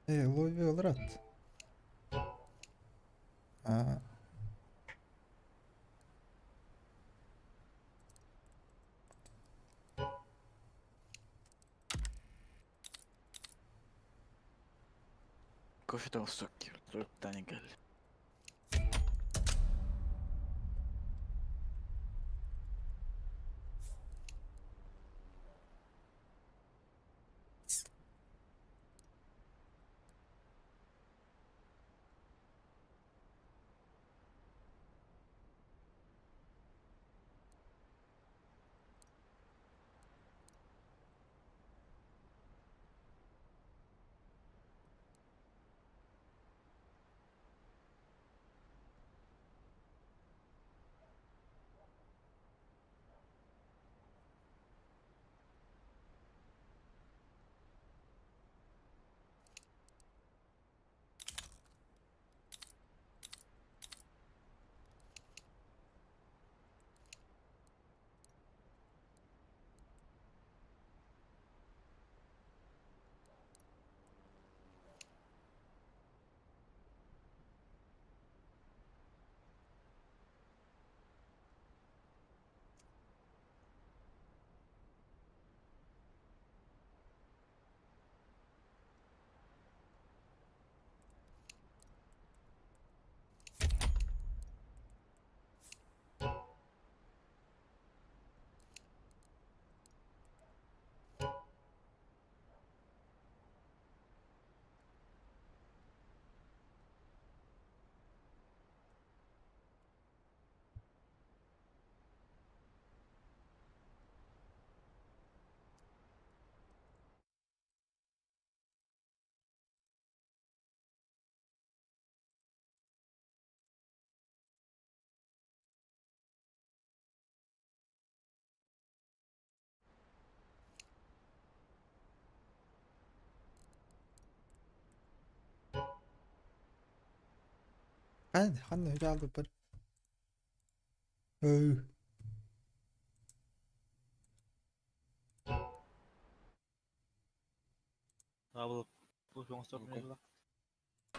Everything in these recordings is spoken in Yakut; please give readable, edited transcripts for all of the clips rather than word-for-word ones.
Ловил рад. А, Кофе толсток туруктаан кэллэ. Ханна хаалбыппар. Өө.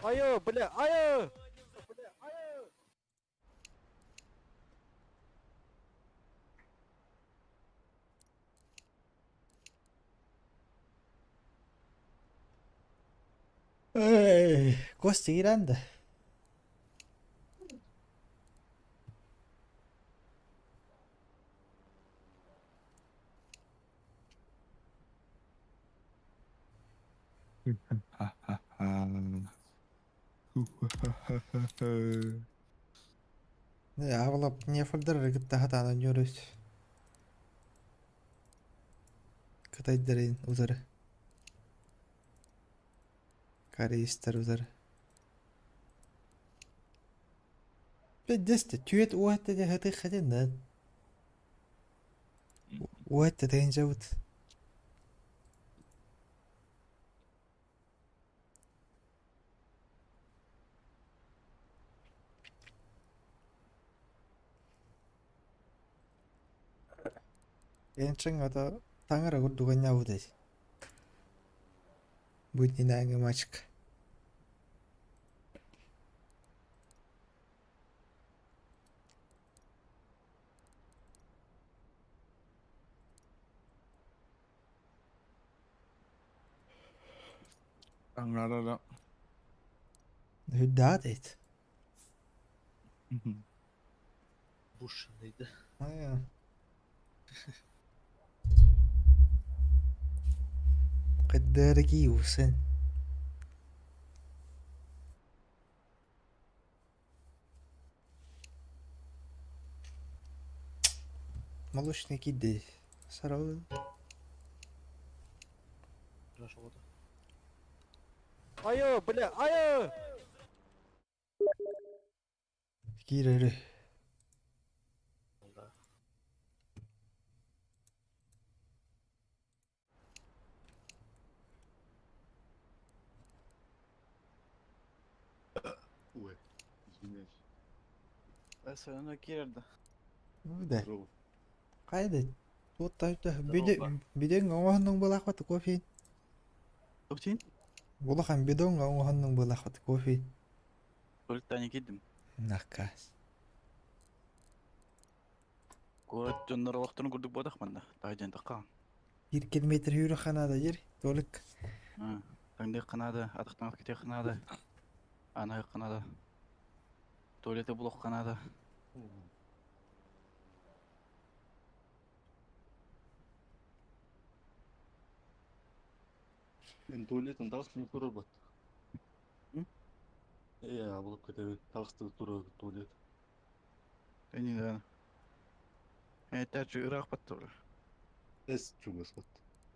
Айы, бля, айы! Эй, Костя киирэн да. Авлап не фольдер кытта хатаан ойнуурус. Кытайдарын утары. Корейстар утары. Пиздец, түөт уотта дьэ хатыы хатыннан. Уотта тыынчабыт. Энчиҥ ото таҥара курдук анньаабыт эти. Бу иннинээҥи мачка. Таҥара да. Үрдээх эт. Бушныйды. Кыддарыки усын. Молочный киирдэ Саралы. Айы, бля, айы! Киирэри. Ой, извиняюсь. Все киирэр да. Да. Здорово. Хайда? Туох Здорово. бүдүҥ оҥоһуннуҥ былаахпат кофе. Туохтин? Улахан бидоҥҥа оҥоһоннуҥ буолаахпыт кофе. Туалеттан киирдим. Накаас. Куорат дьоннор олохторун курдук буотах манна. Таһырдьан таххаҕын. Биир километр сүүрүөххэ наада диир. Толик. Таҥныахха наада, атахтаах кэтиэххэ наада, анаһыахха наада, туалеты булуохха наада. Мен туалеттан таҕыстым турарбат. М? Ээ, булып кетебин. Таҕысты турар туалет. Эни Этээччи ыраах баттылар. Эс чугас бат.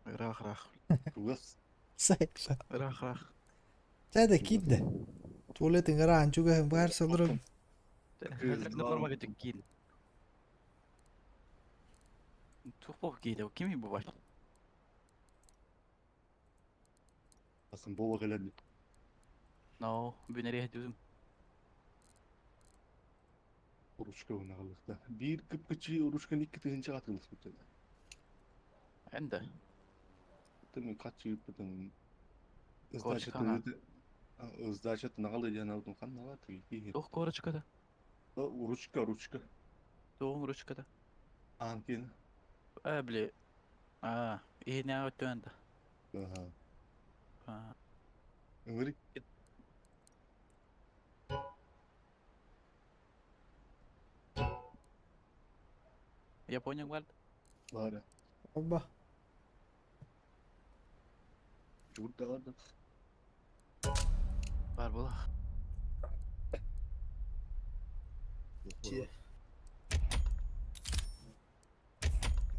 Ыраах ыраах. Чугас. Сайпа. Ыраах ыраах. Чэ да киирдэ. Туалет ыҥыраан чугаһын баар солорун. Нормально киин. Туох киирэ, кими бу бар? Асын бола кэлэн. No, бүнэри этүм. Ручка унагалыкта. Биир кыпкычы ручканы икки тыһыынча атыыласпыт этэ. Энде. Тымын каччы ыыппытын. Корочкана. Сдача нагалы диэн алдым ханнага тыги. Туох корочкада? Ручка, ручка. Туох ручкада? Анкин. Э, бли. А, иһинэ өттүөн да. Аха. А, Ыңырык Япония бар. бары. Оба. Журда бар да. Бар була.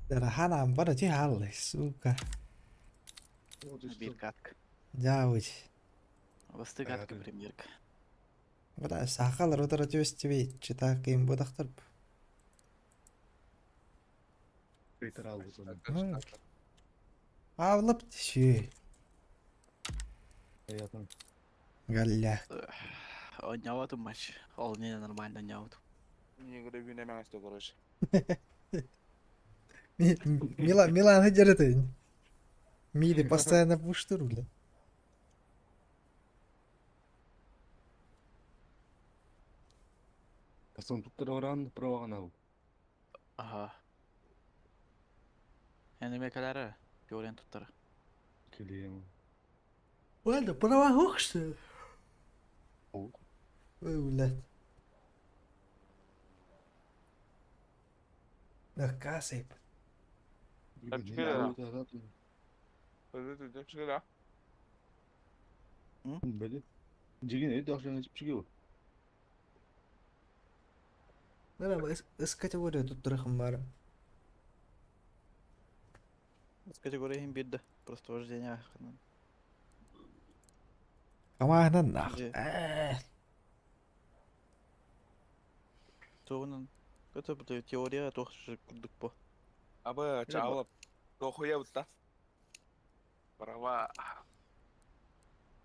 Ханаан бара чи хаалла, сука. Биир катка. Дьаабыч. Басты катка премьерка. Бля, сахалар утара түөстүбэй, читаакыйын бодахтар. Пейтер албы. Аалып түшүү. Аятын. Галля. Оонньооботум матч. Ол не нормально оонньообутум. Негры вина място, короче. Милан, Милан хадьарытын. Миди постоянно пуштур, бля. Асын туттар оран правагана бу. Аха. Энеме кэлэрэ. Теорияны туттара. Келем. Ладно, права хохшты. О. Ой, блядь. Наказывай. Били. Жигин эди акшаңа жип чыгы. Нара, с категория тут турахым бар. С категория иһин биэрдэ. Просто вождение Камаһынан нах. Дьэ. Тугунан это бу теория туох курдук бу. Абы чаалап. Дохуя бутта. Права.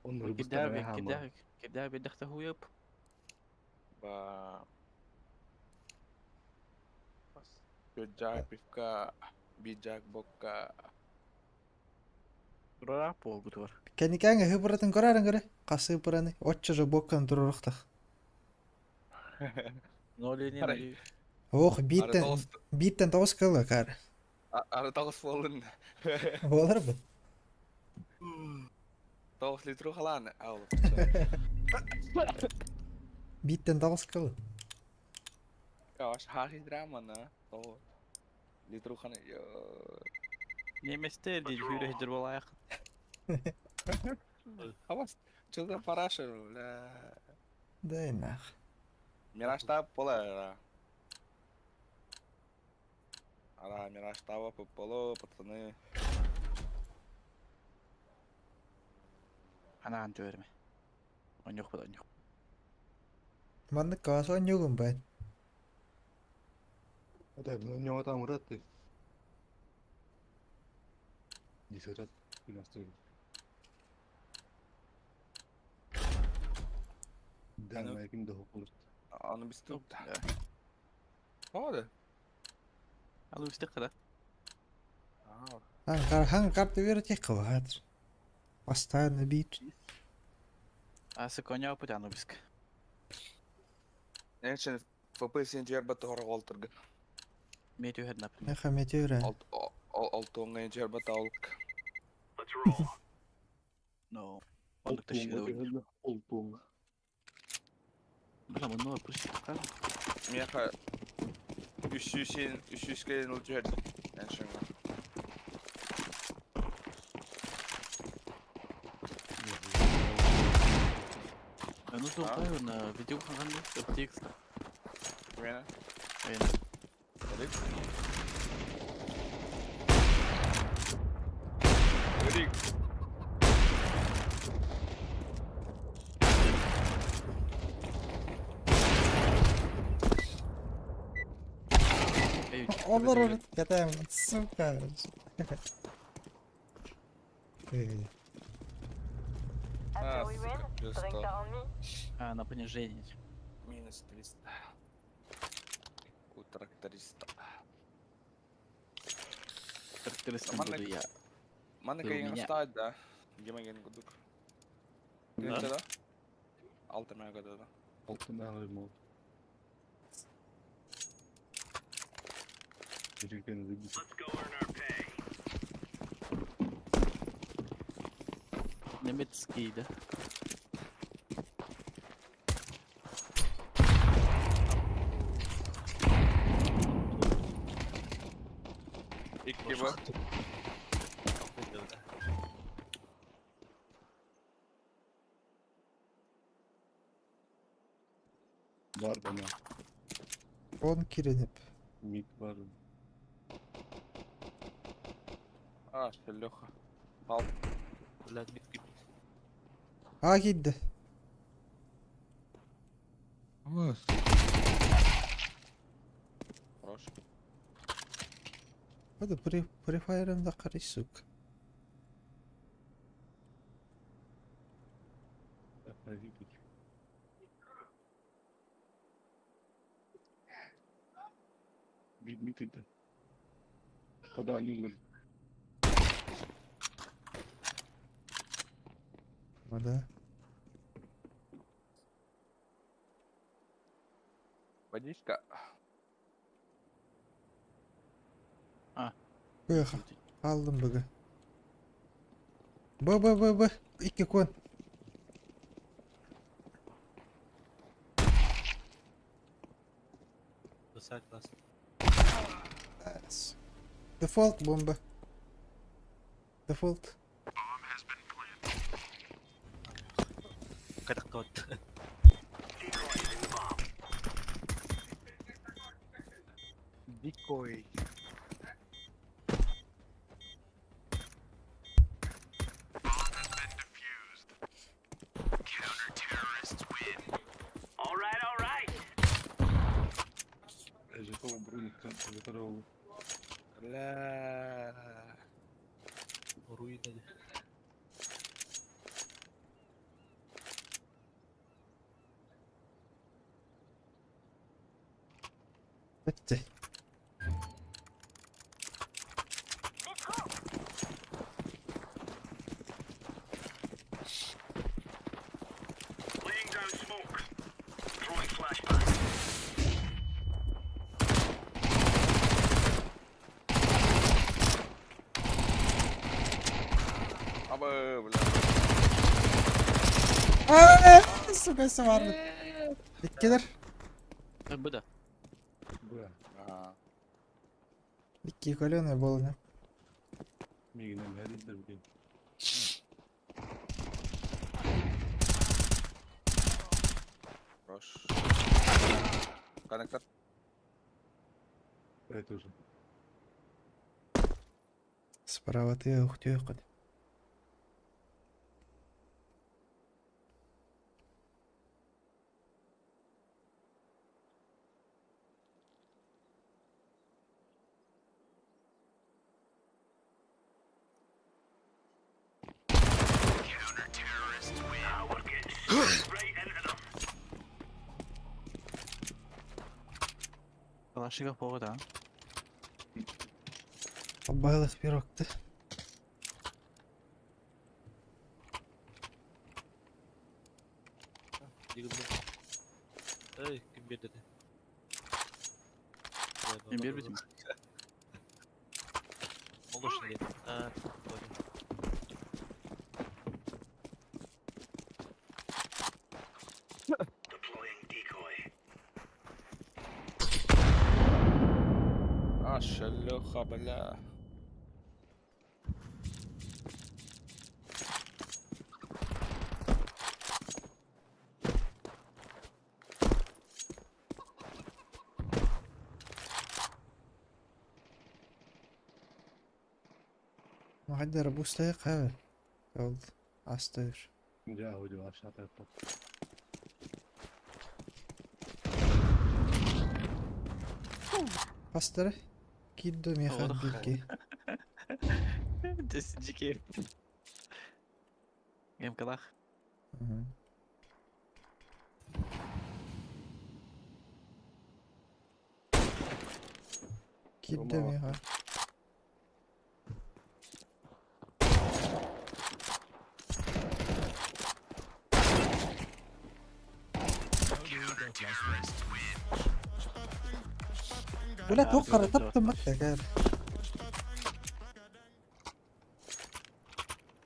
Он Кидәбе, кидәбе, кидәбе дәхтә хуеп. Ба. Пиджак, пивка, биджак, бокка. Тура полгутуар. Кэникээҥ ыһыпыратын көрөөрүн көрө, хасыыпыраны, оччо же буокканы туруорухтах. Ноль не Арай. Ох, бииртэн, бииртэн тоҕус кыла каар. Ары тоғыз болын. Буолар бу. 9 литру халан. Ал. Бииртэн тоҕус кыла. Яш хахи драма на. Тоғыз. Литру ханы. Неместер диир хүрэ болаяк. Хавас. Что параша, бля. Да и нах. Мираж таб пола. Ара, Мираж таба по полу, пацаны. Анаан төөрмэ. Оньох бу оньох. Маннык каас оонньуугун баай. Это нього там ураты. Десерат. Да, Ну. на ким да хопулur. Аны біз тут. Болады. Ал үстек када. Хан карты верить хватит. Постоянно бит. Асы коня опытяну биск. Эншин ФП сен жербе тоғыр олтыргы. Ме түһэр, например. Меха метеора. Олтуңга жербе таулык. Но. Оннук тащи. Олтуңга. Бля, мы новый пусть. Меха 300 300 келен ул жер. Эншин. Ну толкаю на видео ханды, FTX. Мена. Айна. Рик. Рик. Эй, Олар катаем, сука. Эй, А, After we сука, win, плюс drink 100. that on me. А, на понижение. Минус 300. У тракториста. Трактористом Нормально. буду я. Маны Ты у кайын меня. стать, да. Гемоген гудук. Да. Да? Алты мега да. Алтын ағым ол. Жүрген біз. Немецкий, да? Икки б. Бар бана. Он киренеп. Мид бар. А, Леха. Пал. А кидdi. Хорош. Hadi prefire da qaray, сука. Мид мид еді. Қада нюнгын. Вода. Водичка. Быха. Aldım bug'ı. B B B B. İki kon. Yes. Default bomba. Default. Дикой. Әжетова бұрын Әжетова. Бля. Bitti. Абы, бля. Aa, сука, vardı. Bitkiler. Б, да. Бұ. Ага. İki koloni bolunu. Мигінен әріздер білген. Хорош. Коннектор. Это уже. Справа ты ухтю код. Калашиков повод, а? Байлық пирогты. биэрдэ. Мен биэрбитим. Молочный диэн. Аа, понял. А, шелюха, бля. Хайда эрэ бустайык Ол астыыр. Дьэ, аудио ашата. Хастары киирдэ миэхэ Оҕо. бииргэ. Дьики. Эмкалах. Мгм. Киирдэ Рома. миэхэ. Бля, туох хара таптым баттагар.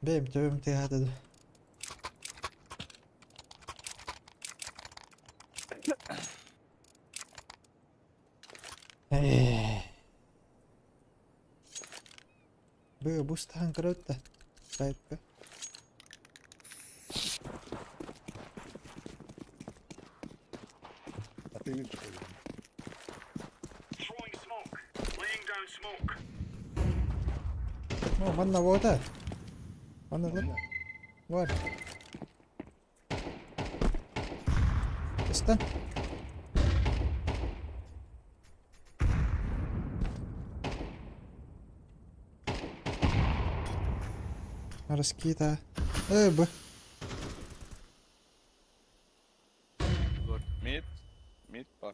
Бэйм төбөм тыаһаата дуу. Ээ. Бу бустахан көрөт да. Сайтка. Атыгын чугуйдум. О, манна буота. Манна лып. Бар. Ыстан. Раскита. Эй, б. Мид. Мид бар.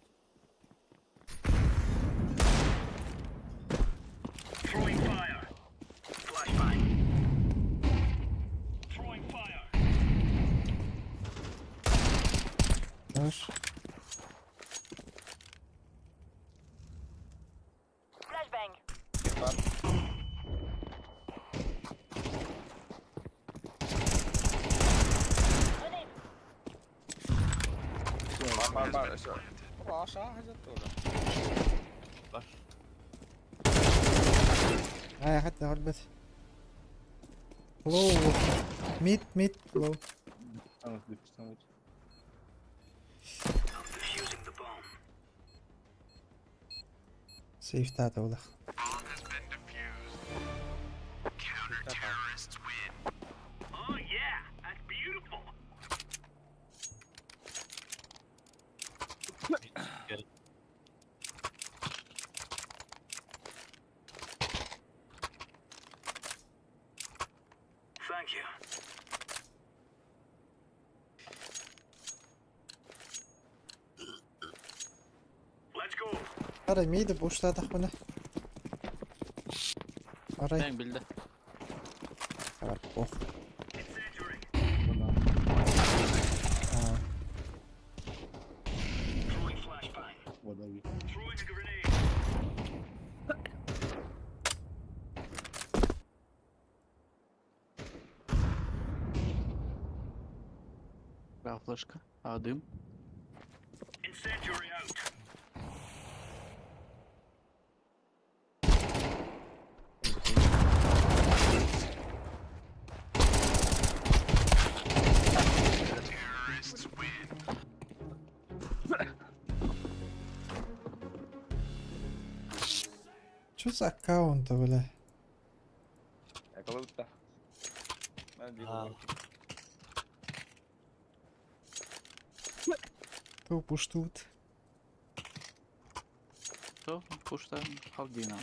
Наш. Flashbang. Мид бар. Grenade. Бар, бар, бар. Еще. Аша, хазят тоже. Бар. Ай, хатта хорбат. Лоу. Мид, мид, лоу. Ана, дипстан. Сейфтаата улах. Арай миди буштаатахпына. Арай. Бэң билде. Бар, ох. Мына. Аа. Вода. А, флешка. А, дым. Что за аккаунт, бля? Yakaladık da. Ben bir А. Кто пуштут? Что? Пушта Халдина.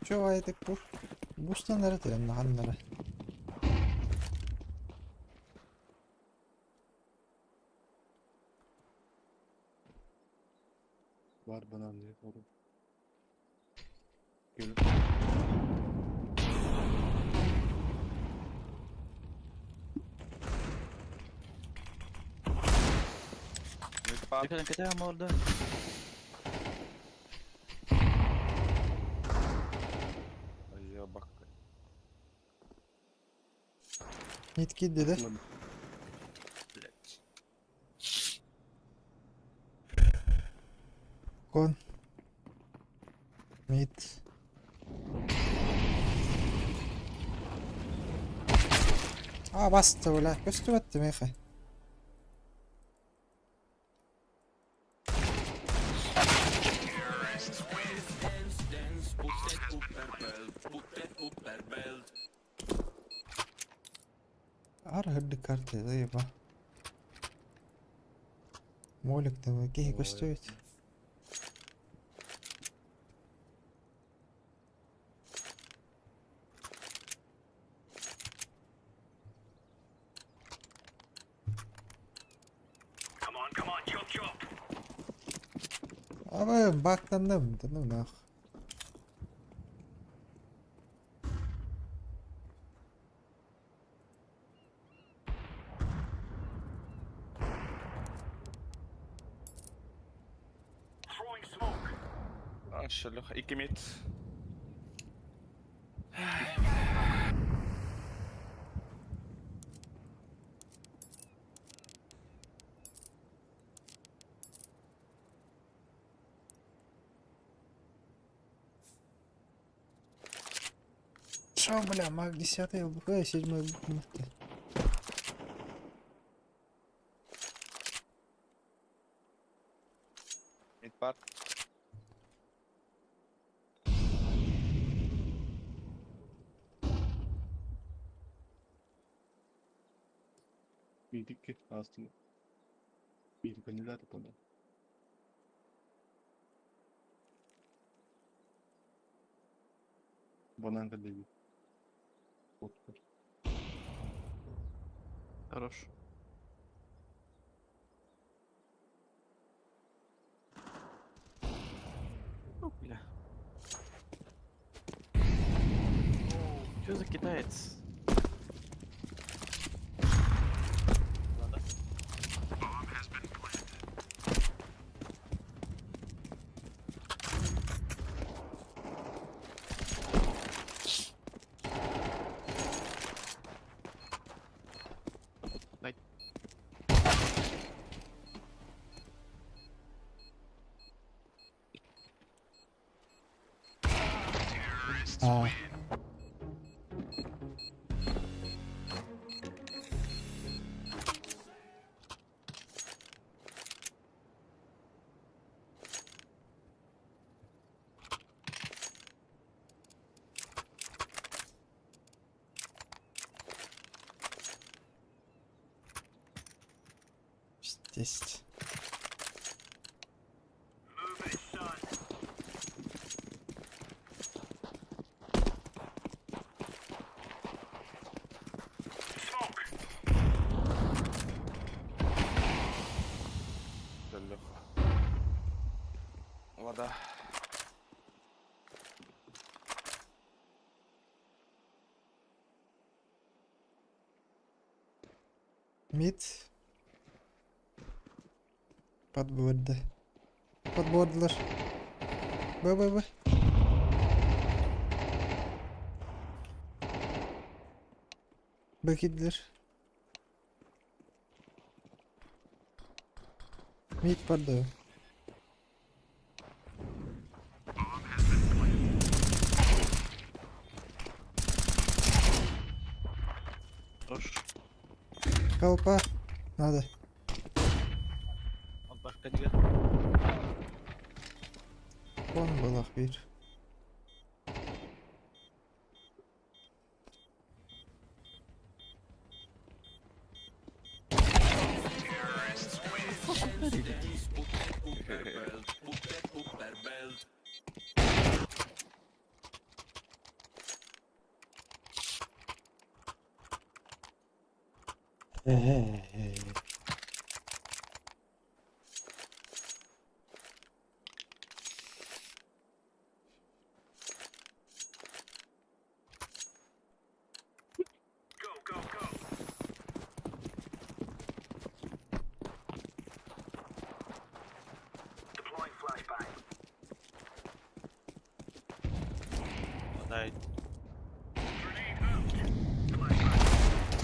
Чё айтык пуш? Бустан эрэ ханнара. Бар банан diye oğlum. Gelip. Бар. Кэлэн кэтээн олордо. Айа бак. Mid girdi de. Ладно. Блядь. Kon. Mid. Аа баста бля. Көстүбэт меха. Ар хырды карта заеба. Молик давай, киһи көстүбэт. Абы бактанным, тынным нах. Шелех. Икки мид. Шо, бля, маг 10 ЛБХ, 7 ЛБХ. Мид бар. Мид икки астын. Бир кандидат понан. Банан кадеби. Вот. Хорош. Ну, бля. Что за китаец? Ладно. Дай. А. Пиздец. Шелех. Вода. Mid. Подборды. Подбордылар. Б Б Б. Б киддилер. Mid барда. Хорош. Колпа. Надо. Он башка дига. Кон был бир.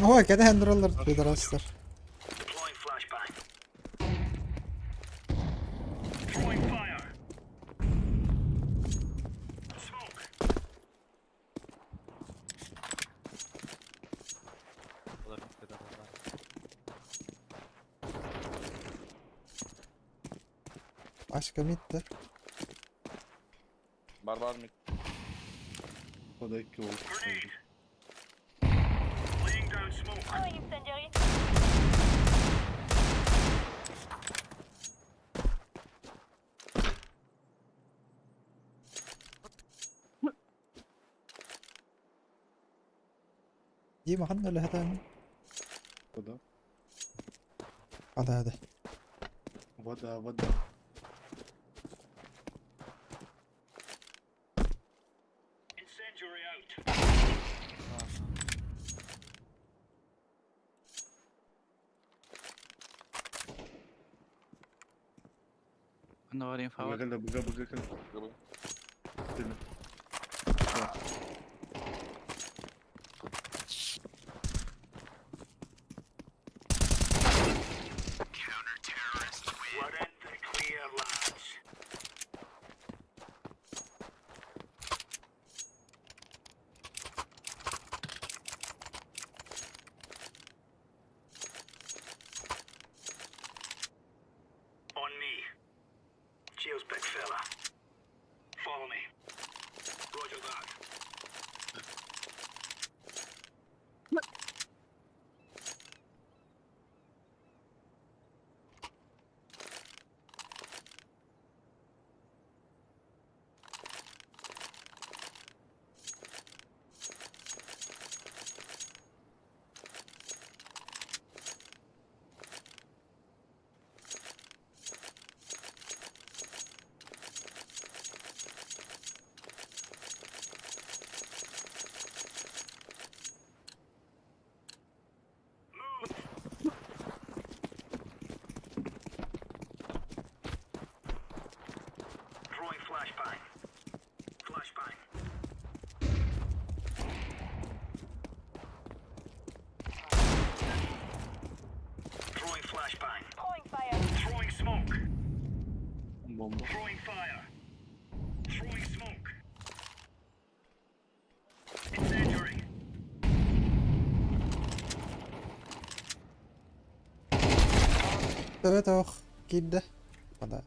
Ой, кэтэһэн тураллар пидорастар. Олар пидорастар. Başka mid de. Бар бар mid. Вода икки ол. Throwing incendiary. Дии махан өлөһөтөн. Вода. Hadi hadi. Вода, вода. Онно бар инфа бар. Быга кэллэ, быга, быга кэллэ. Быга. Кэллэ. On me. Cheers, big fella. Follow me. Roger that. Throwing flashbang. Flashbang. Throwing flashbang. Throwing fire. Throwing smoke. Bomba. Throwing fire. Throwing smoke. Incendiary. Evet oh. Киирдэ. Вода.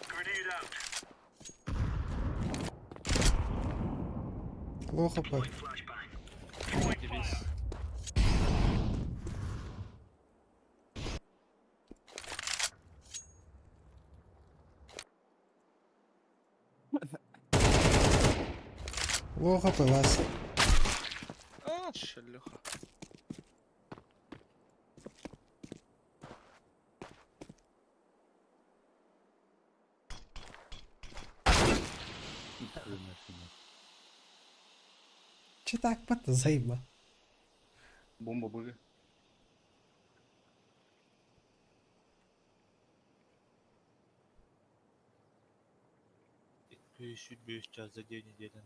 Grenade out. Плохо пой. Flashbang. Throwing fire. Плохо пылас. А, шлюха. Че так пат заиба. Бомба быга. Чуть бьюсь час за день неделю.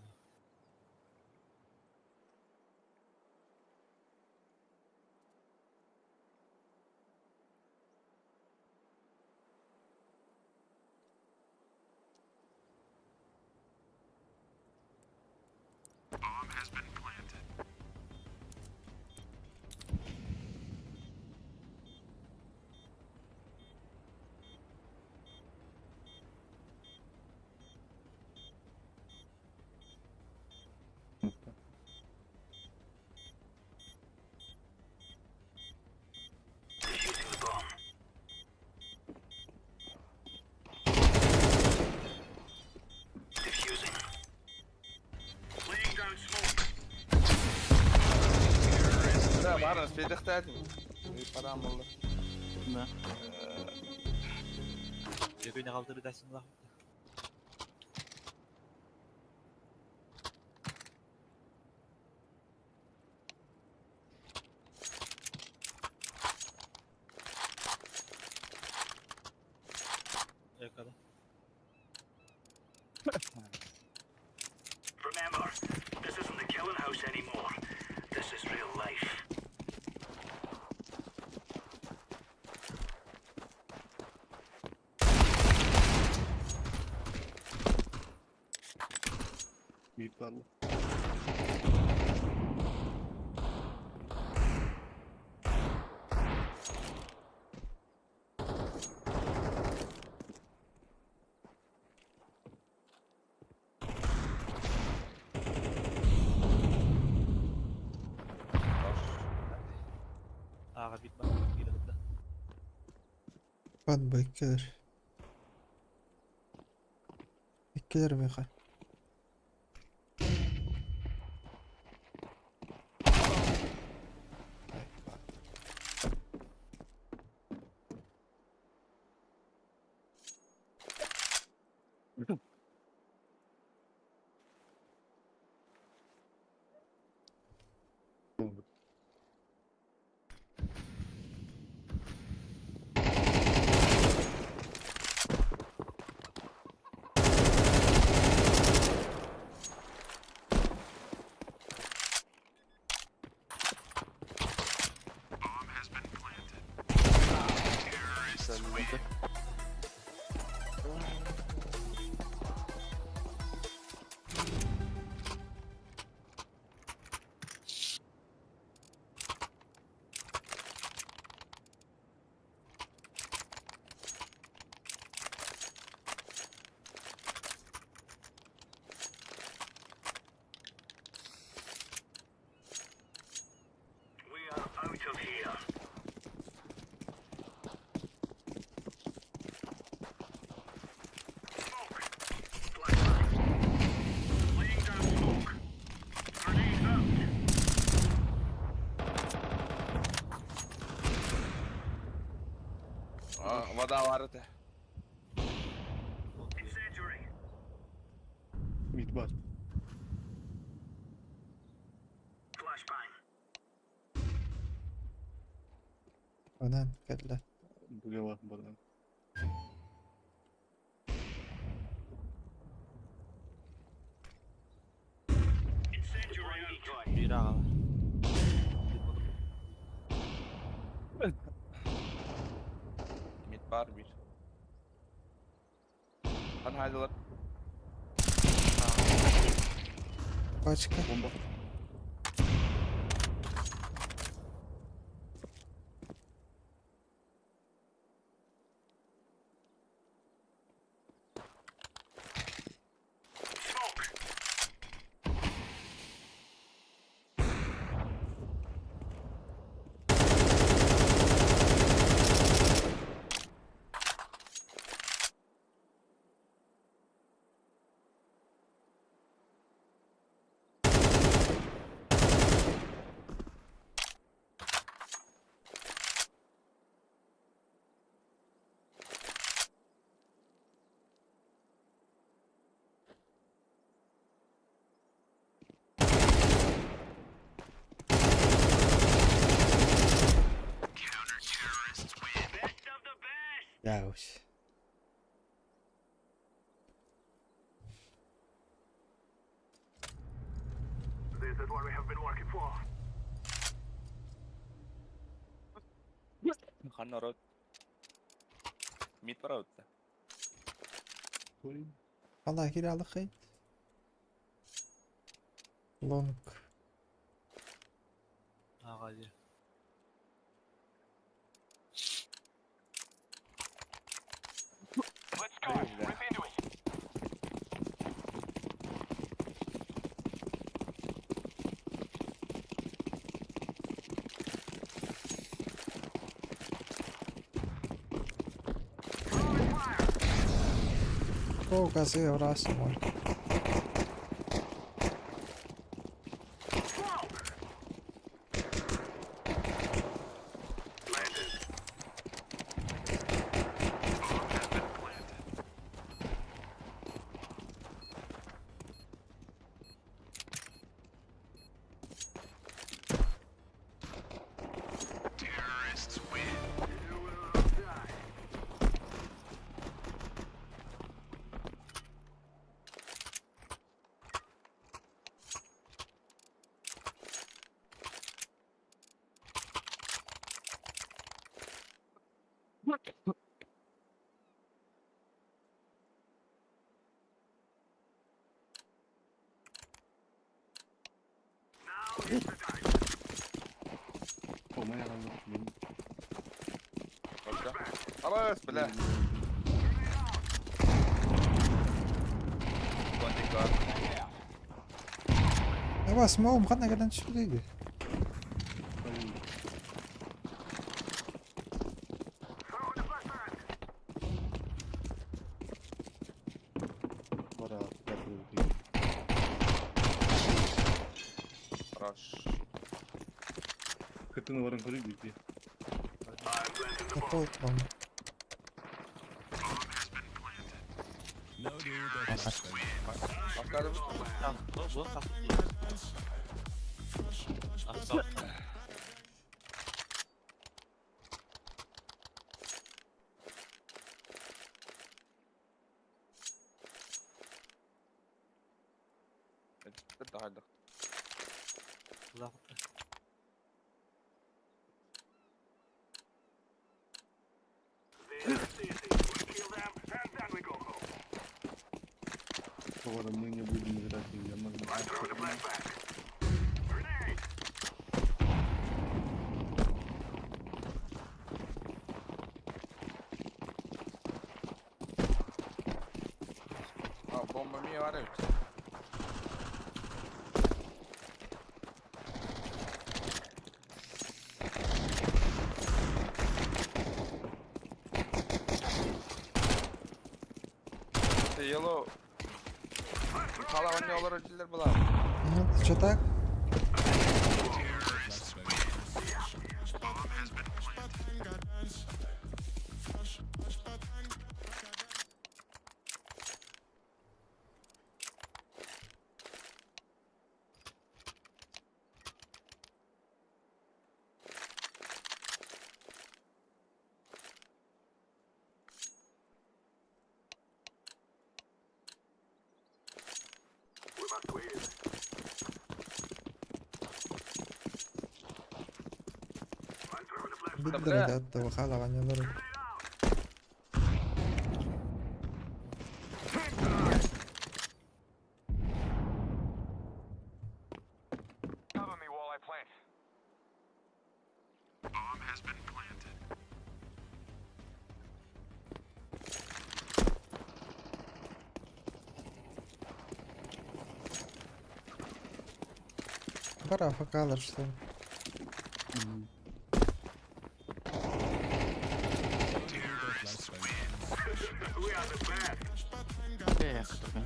Defusing the bomb. Defusing. Laying down smoke. Да, баар, спейдехтаатым. Парам болду. Да. Жекөйне калтыры дасың ла. Yakala. Remember, this isn't the killing house anymore. Mid var. Ага, бит бар. Киирэ да. Бан иккилер. Иккилер миэхэ. We are out of here. Smoke. Flashbang. Laying down smoke. Grenade out. А, вода var это. Incendiary. Mid var. Flashbang. Онан кэллэ. Б var банан. Incendiary out. Биир аҕала. Mid var bir. Lan haydi lan. Пачка. Bomba. Smoke. Best of the best. Яус. This is what we have been working for. Ханна рот. Mid var ötte. Koyayım. Ала кире хейт. Лонг. Аҕа дии. Let's go. Rip into it. Throwing fire. О, газы раз мой. Smoke. Landed. You will die. Омай аҕаллах. Только. Алыс, бля. Контика. Аба смогум ханна кэлэн түспүтүй? Бара Хорош. Кытын баран көрүй бити. Пол там. Бакарым. Бу бу Астал. Daha This is easy. We kill them and then we go home. Повара мы не будем играть, я могу. I'm throwing a flashbang. Grenade! А, бомба ми var evet. Yellow. Kala oynuyorlar öldüler bular. Ну, что так? We must win. I'm throwing a flashbang. Билдер это хала ванялар. Cover me while I plant. Пора факалар что. We are the best. Эх, только.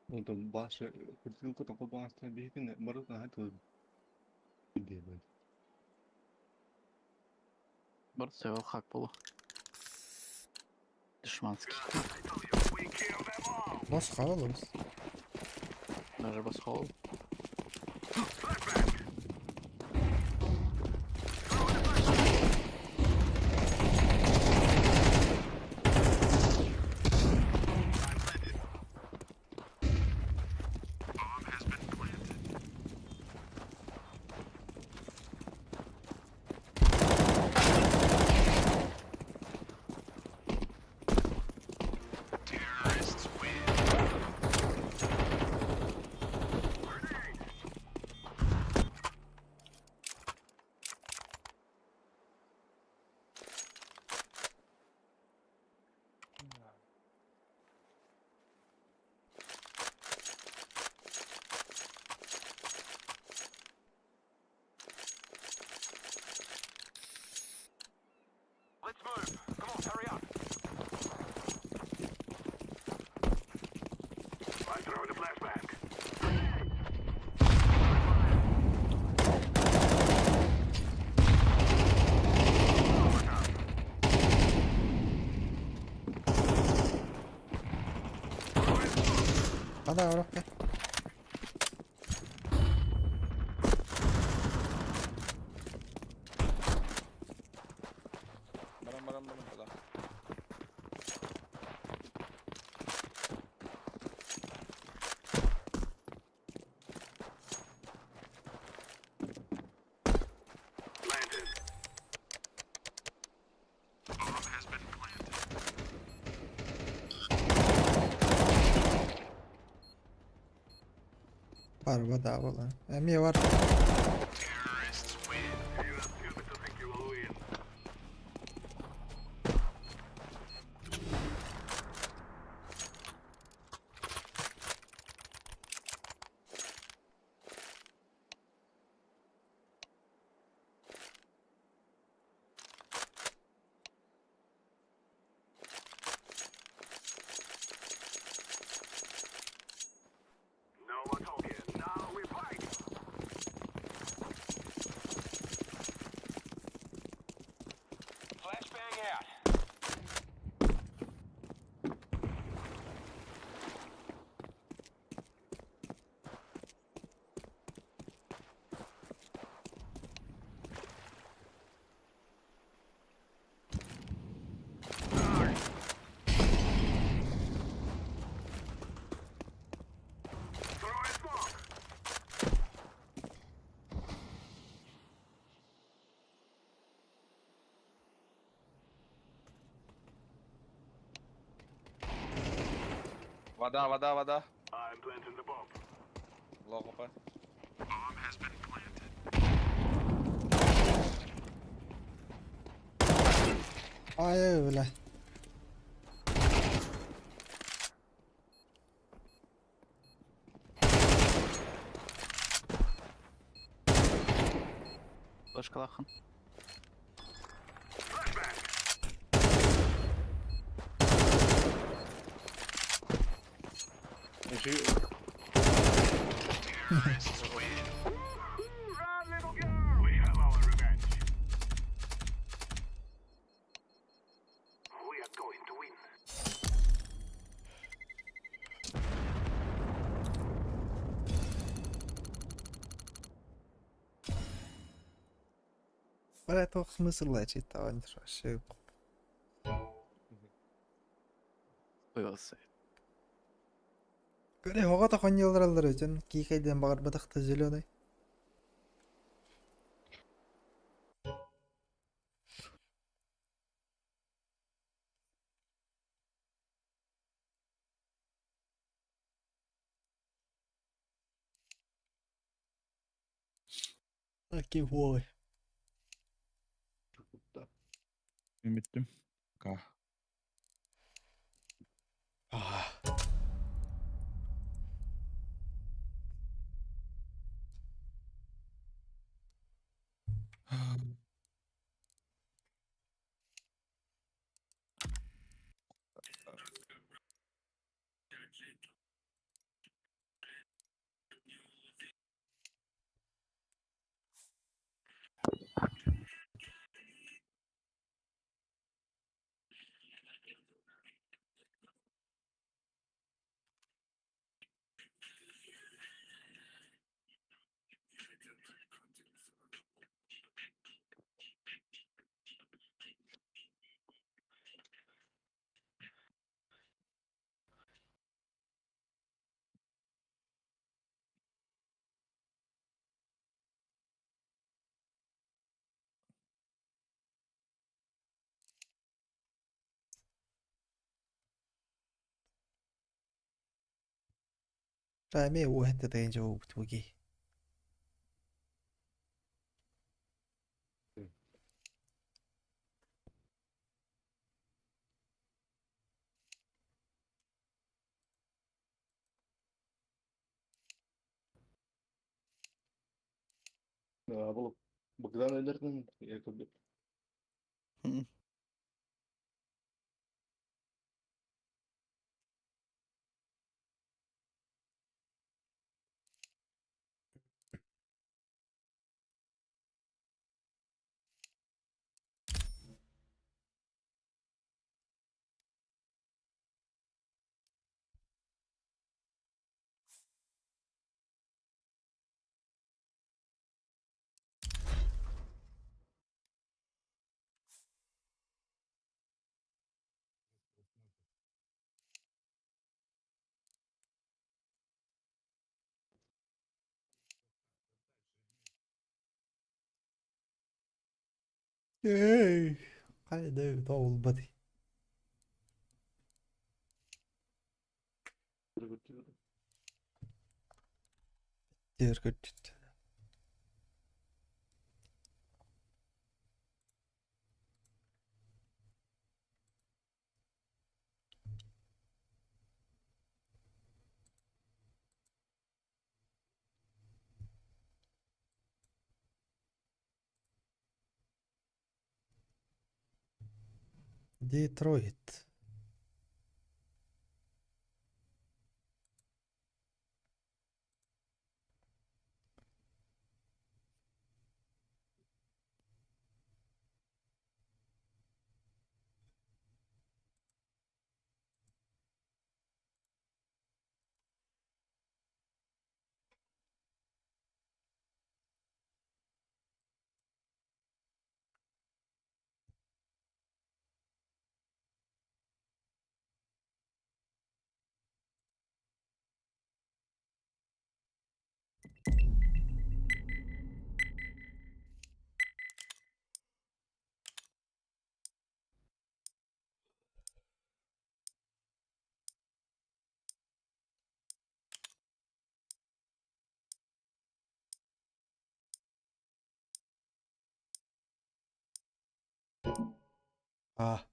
Ну там баша, крутилка там колбаса, бегин, морозно, это делать. Борцева хак было. Душманский. I told you, we kill them all. Босс халалус. Даже басхол. Flashbang. Let's move. Come on, hurry up. I'm throwing a flashbang. Ада орохка. Барам барам барам бала. Planted. Баар да буолан. Эмиэ бар. You are stupid to think you will win. No more talking. Now we fight. Flashbang out. Throwing smoke. Вода, вода, вода. I'm planting the bomb. Лохо П. Ай, бля. Башкалахан. Run, little girl. We have our revenge. We are going to win. Бля, туох смысл читать вообще. Уйбасы. Көрө хоҕо хоньолораллар өтөн киикэйден баҕарбатах та зеленый. Таки вой. Үміттім. Ка. Эмиэ уоһэтте тайын жоо бутуги. Бұл Богдан өлерден якобы. Эй, хайда тоолбатый. Диэр көрдүт. Детройт. А.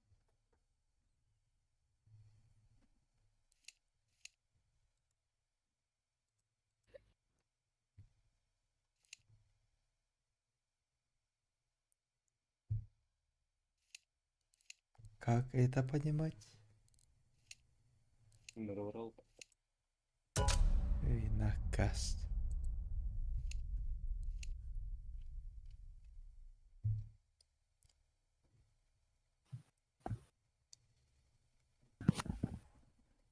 Как это понимать? Нарвал. Винокаст.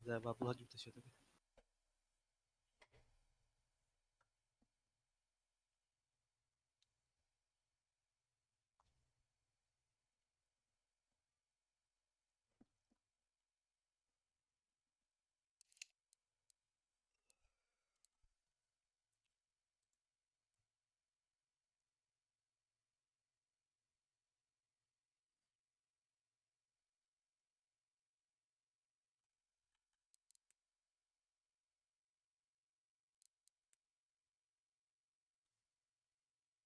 Да, бабло все-таки.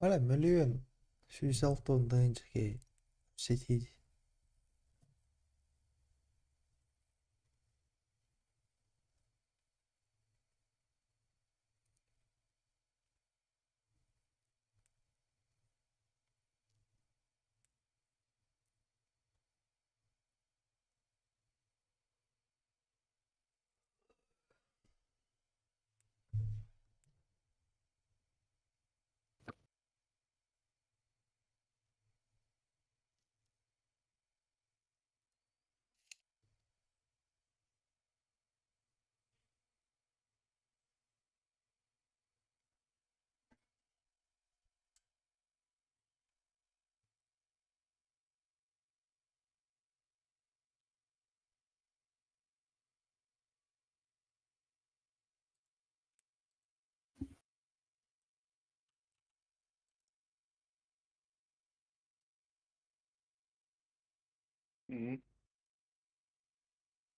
Ара мөлүйүөн сүүс алта тыһыынча киһи сэтии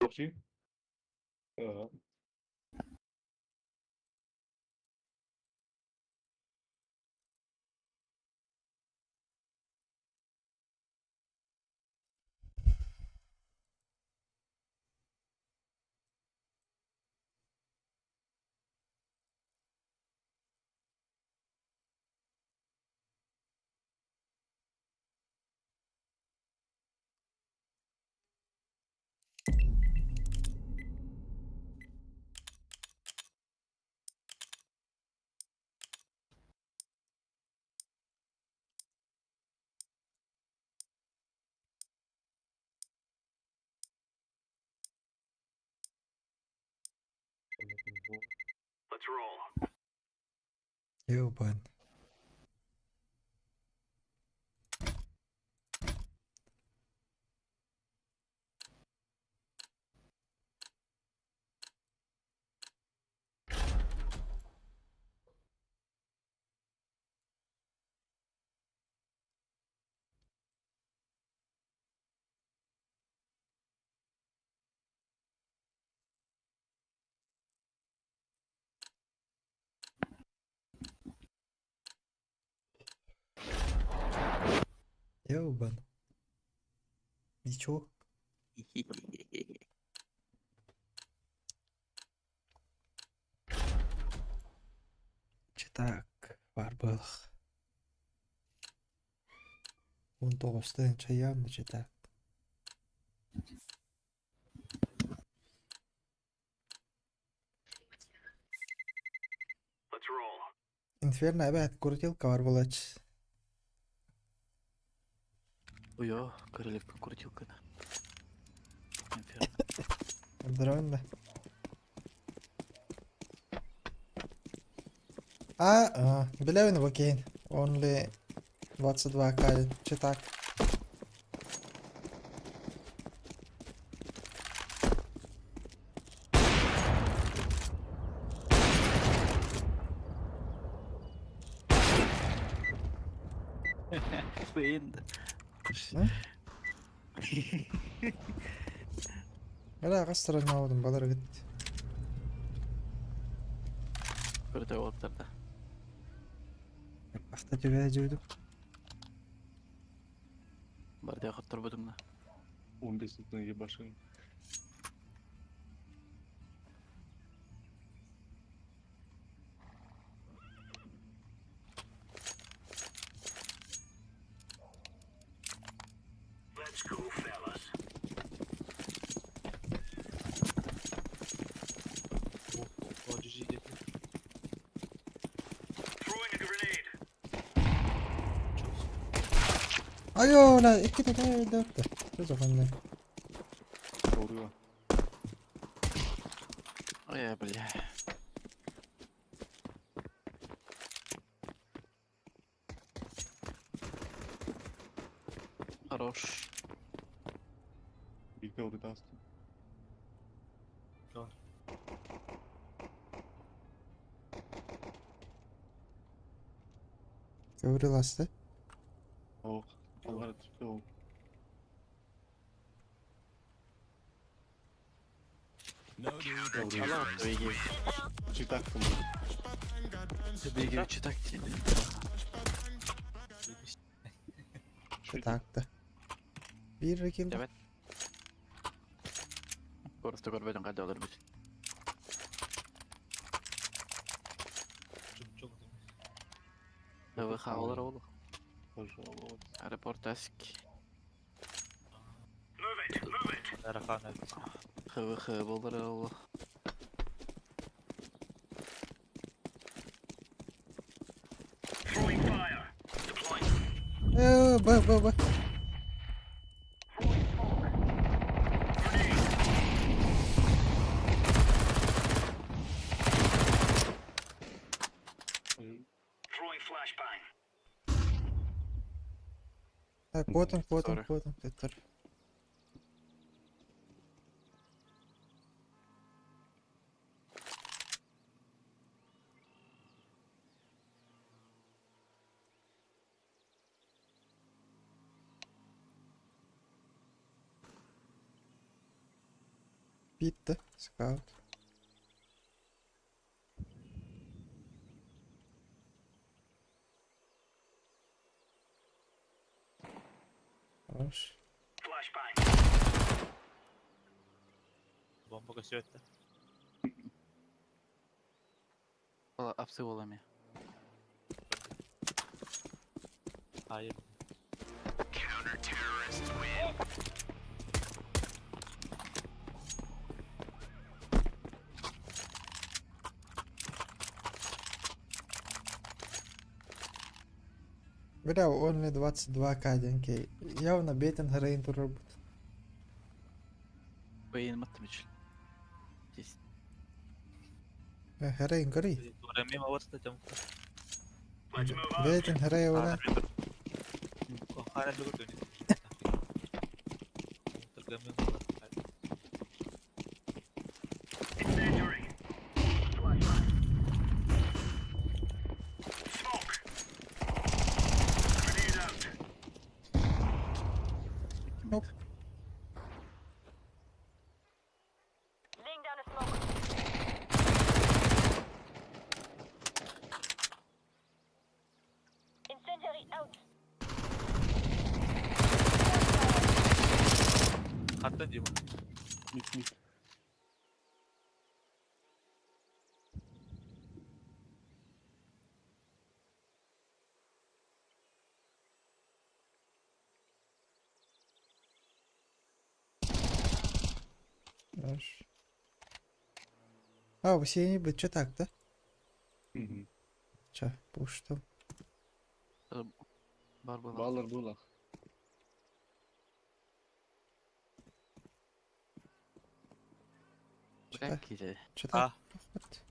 Вообще? Ага. Let's roll. Ёбан. Ёбан. Ничего. Читак бар буолах. 19 чайаан да читак. Let's roll. Инферно эбээт крутилка бар буолааччы. Уйо, королевка крутилканы. Инферно. Здорово, да. А, билэбин окей. Only 22 к читак. Блин. Бля, хас тараннаабытым балар эбит. Көрдөй уолаттарда. Ахта түбэ дьүдүм. Бардия хотторбутуҥна. 15 минутный ебашим. Let's go, fellas. О, GG диэтэ. Throwing a grenade. Айоо, ла икки тэтэ дөттө. Сөз оҕонно. Doğru. Ой, бля. Хорош. Bir doğru da astım. Көбүрүл асты. Oh. Allah tüpte oh. Doğru. Allah биги. Читак. Биги читак диэн. Читакта. Биир килл. Эбэт. Просто көрбөтүн кайда олор бит. Чуп-чуп. ВХ олор ол. Пожалуйста. Аэропорт аск. Move it, move it. Арахан эбит. ХВХ болор ол. Throwing fire. Deploying. Э, Б, Б, Б. Throwing smoke. Grenade. Throwing flashbang. Так, вот он, вот он, Sorry. вот он, Петр. Bitti. Scout. Хорош. Flashbang. Бомба көсүөттэ. Ол апсы ол эми. Айып. Бля, only 22 каденький. Явно бейтен грейн турбут. Бейин маттым үчүн. Здесь. Грейн гори. Тура мимо вот это Let's move out. Бейтен грей ола. Хара бүгүн. Incendiary. Flashbang. Smoke. Grenade out. Оп. Laying down a smoke. Incendiary out. Оттон Дима. Мид мид. Хорош. А, синий быть, что так, да? Мгм. Че, пуштал. Бар была. Баллар булах. Что Какие? Че А. так? Вот.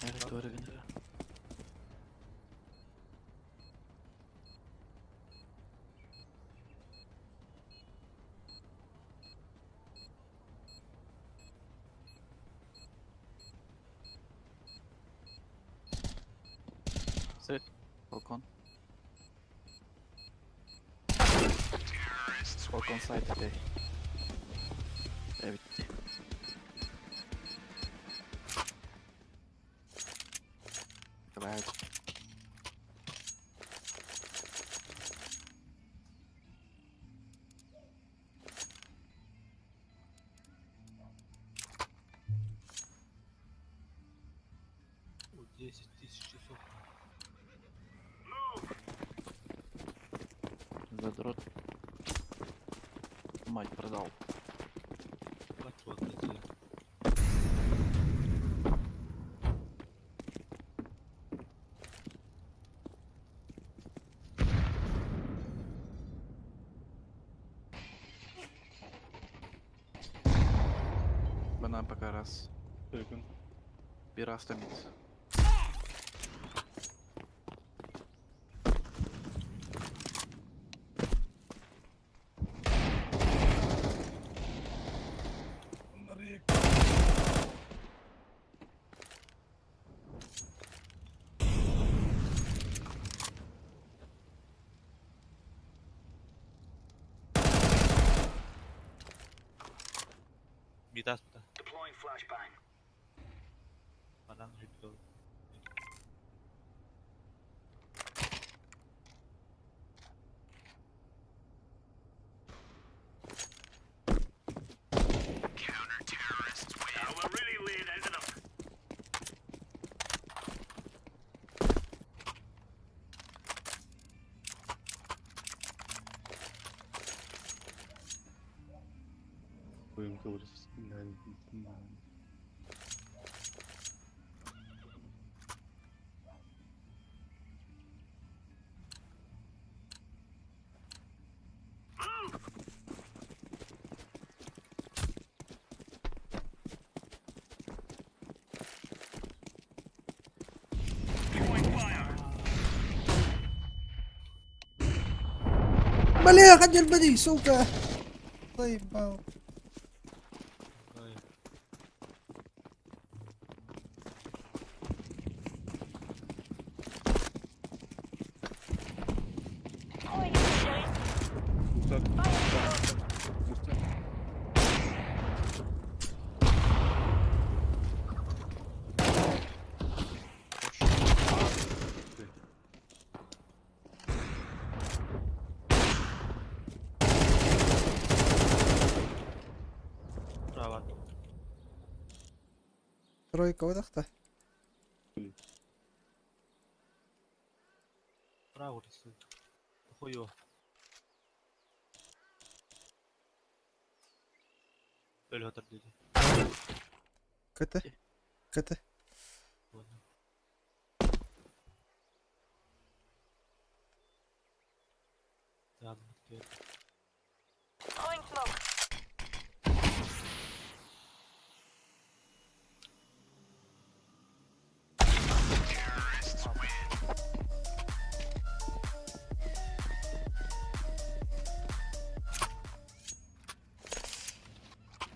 Evet doğru günler. Sit. Balkon. Balkon side today. Evet. Glad. О, 10 тысяч часов. Задрот. Мать продал. Патрон, блядь. Банан пока раз. Yakın. Bir hafta mid. Midas mı da? Deploying flashbang. Anam hüpte oldu. Now we're really laying into them. Koyun kıvırız. Yani. Throwing fire. Бля, хотел бы, сука! Заебал. Ay. Throwing incendiary. Muhtar. Fire in the hole. Muhtar. Bravo. Тройка выдох-то. Bravo. Хуё. Öyle hatır dedi. КТ. КТ. Ладно. Yardım et. Throwing smoke.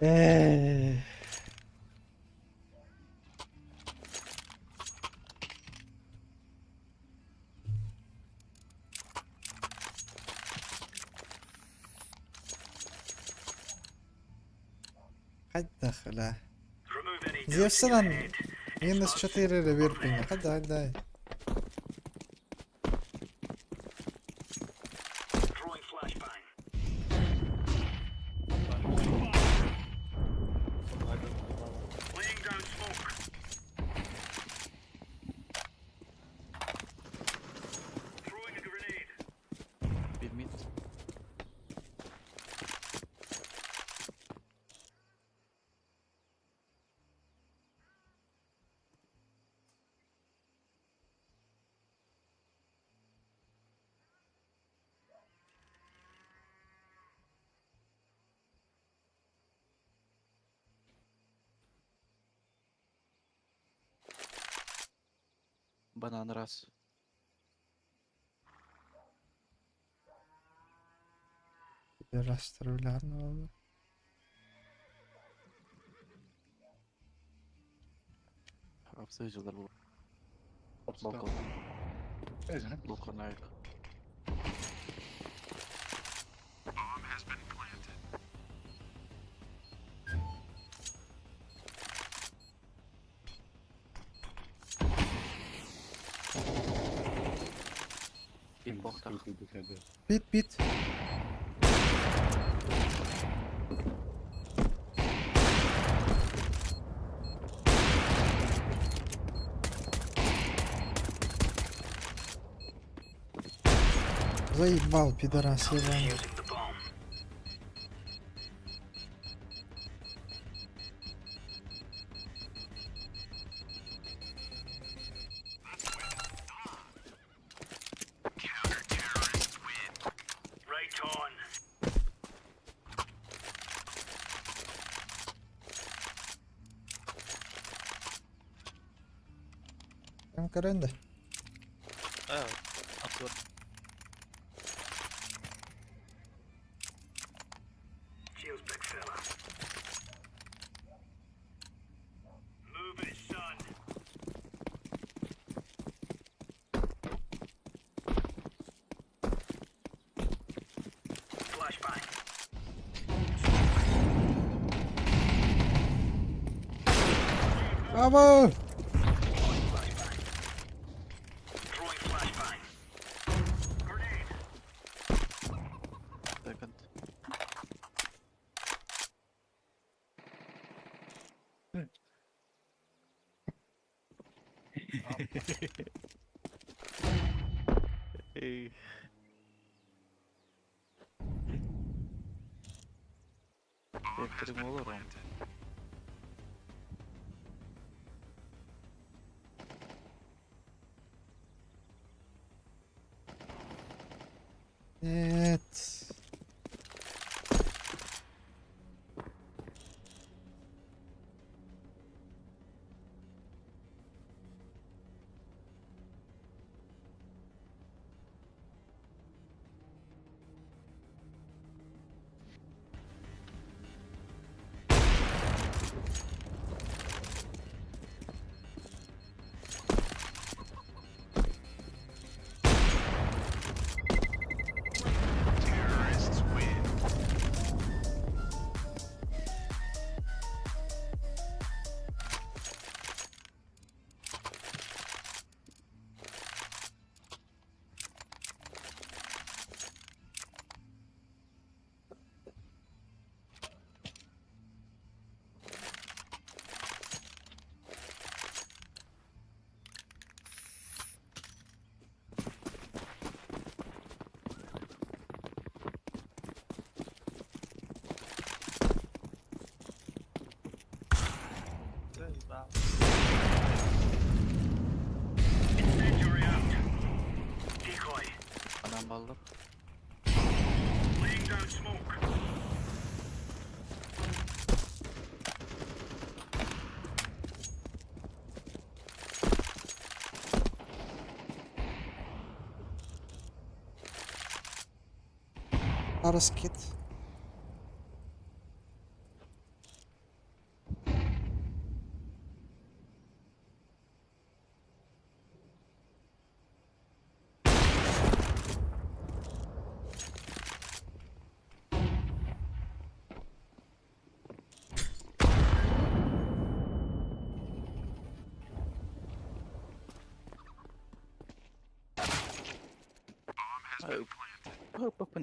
Эх. Хадда хла. Remove any Зевсынан минус 4 реверпиня. Хада, дай. Throwing flashbang. Банан раз. Пидорастар үлэҕин буолла. Обсуждалар бу. Балкон. Балкон айык. Бит бохтах. Бит бит. Заебал, пидорас ебаный. Кэм көрөн да. Аа, апсор. Браво! Second. Эй. Эктрим олорон. Нет. Банан баллар. Араскит. Папа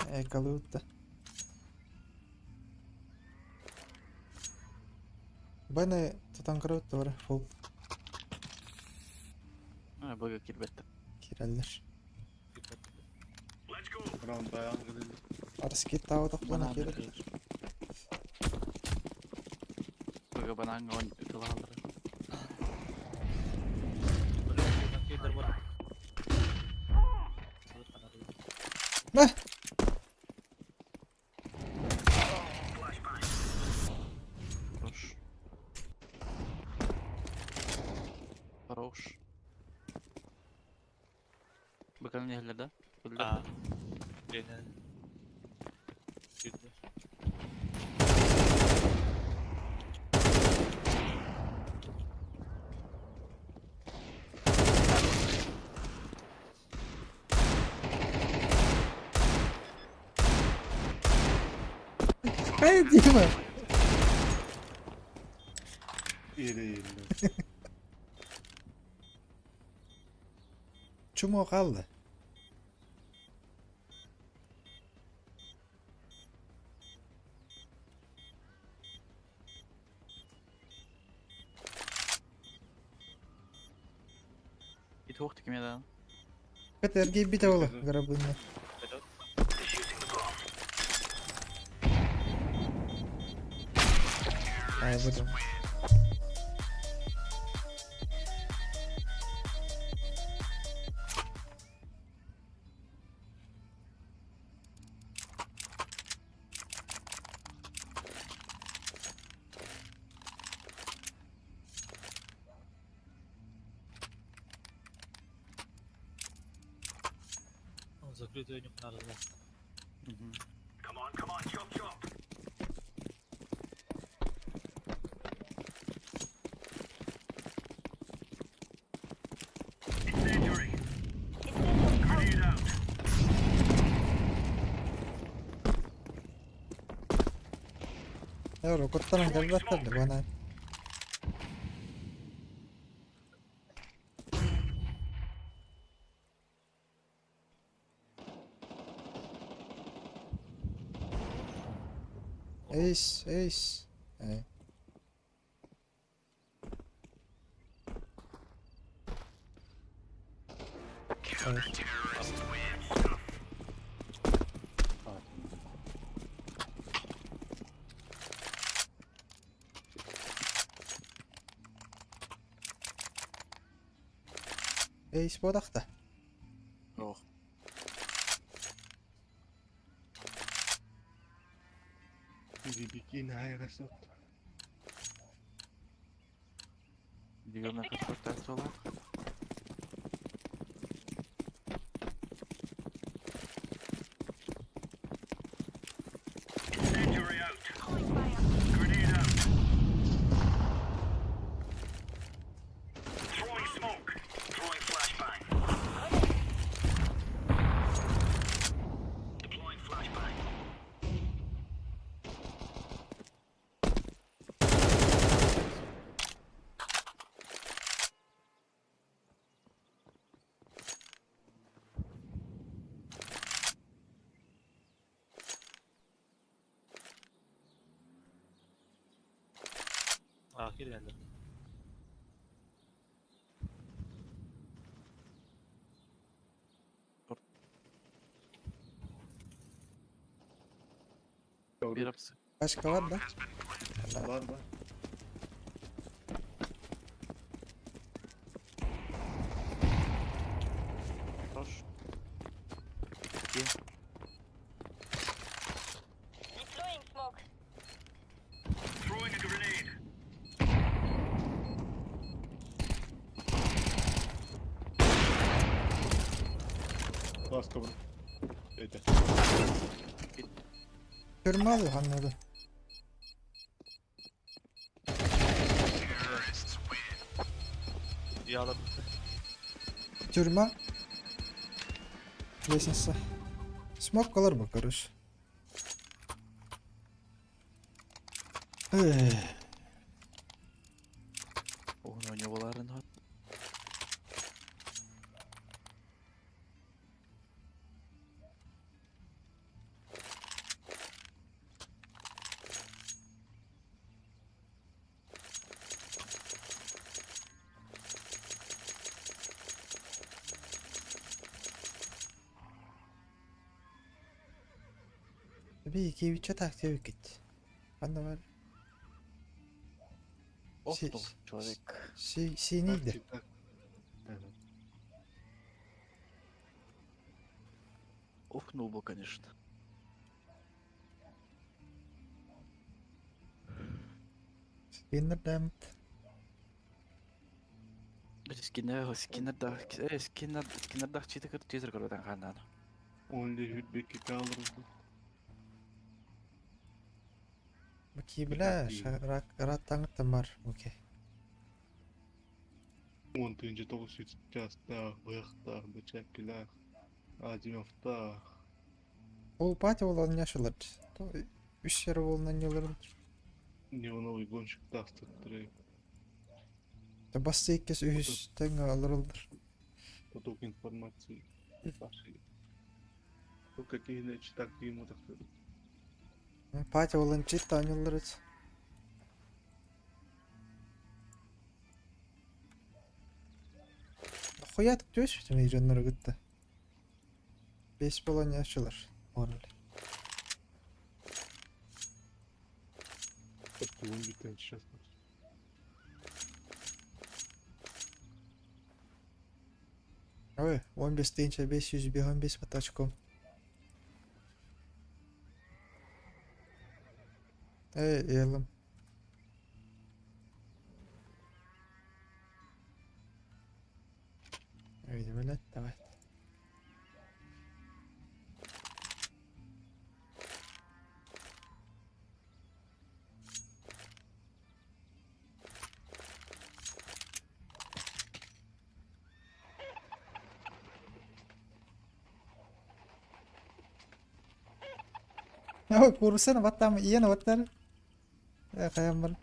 Экалыытта. Бэны тутан көрөт бар фул Бага кирбетте. киреллер. Раунд баян кылды. Арскиттаабатахпына Банан киирэр. ытыыр. Быга банаҥҥа ытылааллара. Мэ! Хорош. Хорош. Бакалын иһэллэр да? Көрүллэр А. да? Gene. Girdi. Эй, Дима! Ире ире. Чумо хаалла. Ити уох кимиэ да? Это эргийбитэ буолла, грабынна. Ай, буду. Закрытый нюк надо, да. Мгм. Come on, come on, chop, chop. Incendiary. Incendiary out. Grenade out. Эро, куттанан кэлбэттэр да банан. Эйс, эйс. Э. Эйс буолахта. Ох. Бикини хайрасот. Дигерна консультациялар. Incendiary out. Throwing fire. Grenade out. Throwing smoke. Throwing flashbang. Deploying flashbang. Aa geldi. Bir apsı. Başka var da. Var var. Хорош. Deploying smoke. Throwing a grenade. Last cover. Это. Түрмө алу ханнады. Yağla Тюрьма. Лестница. Смог колор бы, короче. Эх. Оһун оонньуу буоларын хот. Бии киэбиччэ таах диэбиккит. Ханна бар? Си Охнул человек. си синий да? Так, так. Ага. Охнул бы, конечно. Скиннердэммит. Скиннер, скиннердах, скиннер, скиннердах читер, читер көрөтөн ханнан. Only хүрбекке калырды. Бу киибилэ раттаҥыттан бар. Окей. 10 900 частаах, быһахтаах, бэчээккилээх, Азимовтаах. Ол пати ол оонньоочулар. Үс эрэ буолан оонньууларын. Неоновый гонщиктаах сыттыры. Басты иккис үһүс тэҥ олороллор. Поток информации. Ваши. Только какие читак ему так. Пати буолан чит оонньууллар эт. Хуя түс дьоннору кытта. Бес буолан оонньоочулар. Орл. Тугун бүтэн сейчас. Ой, 15 тысяча 555 по очком. Эй, елым. Видимо, давай. Ой, куурусаны баттаам иен баттар. Э, хайан бар.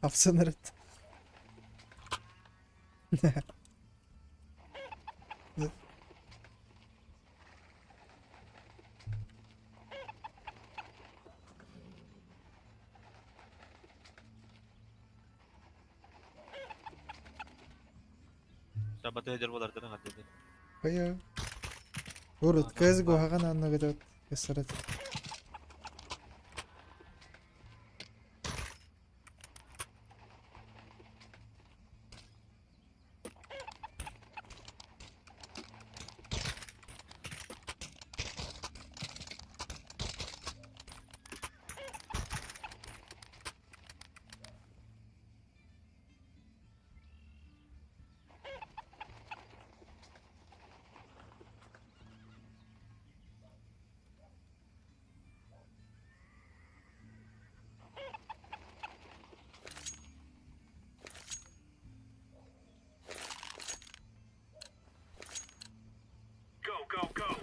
Апсынырыт. Сабаты болар да хадды. Ой. Урут кыз гуһаҕан анныгыт кысырыт. Go, go, go.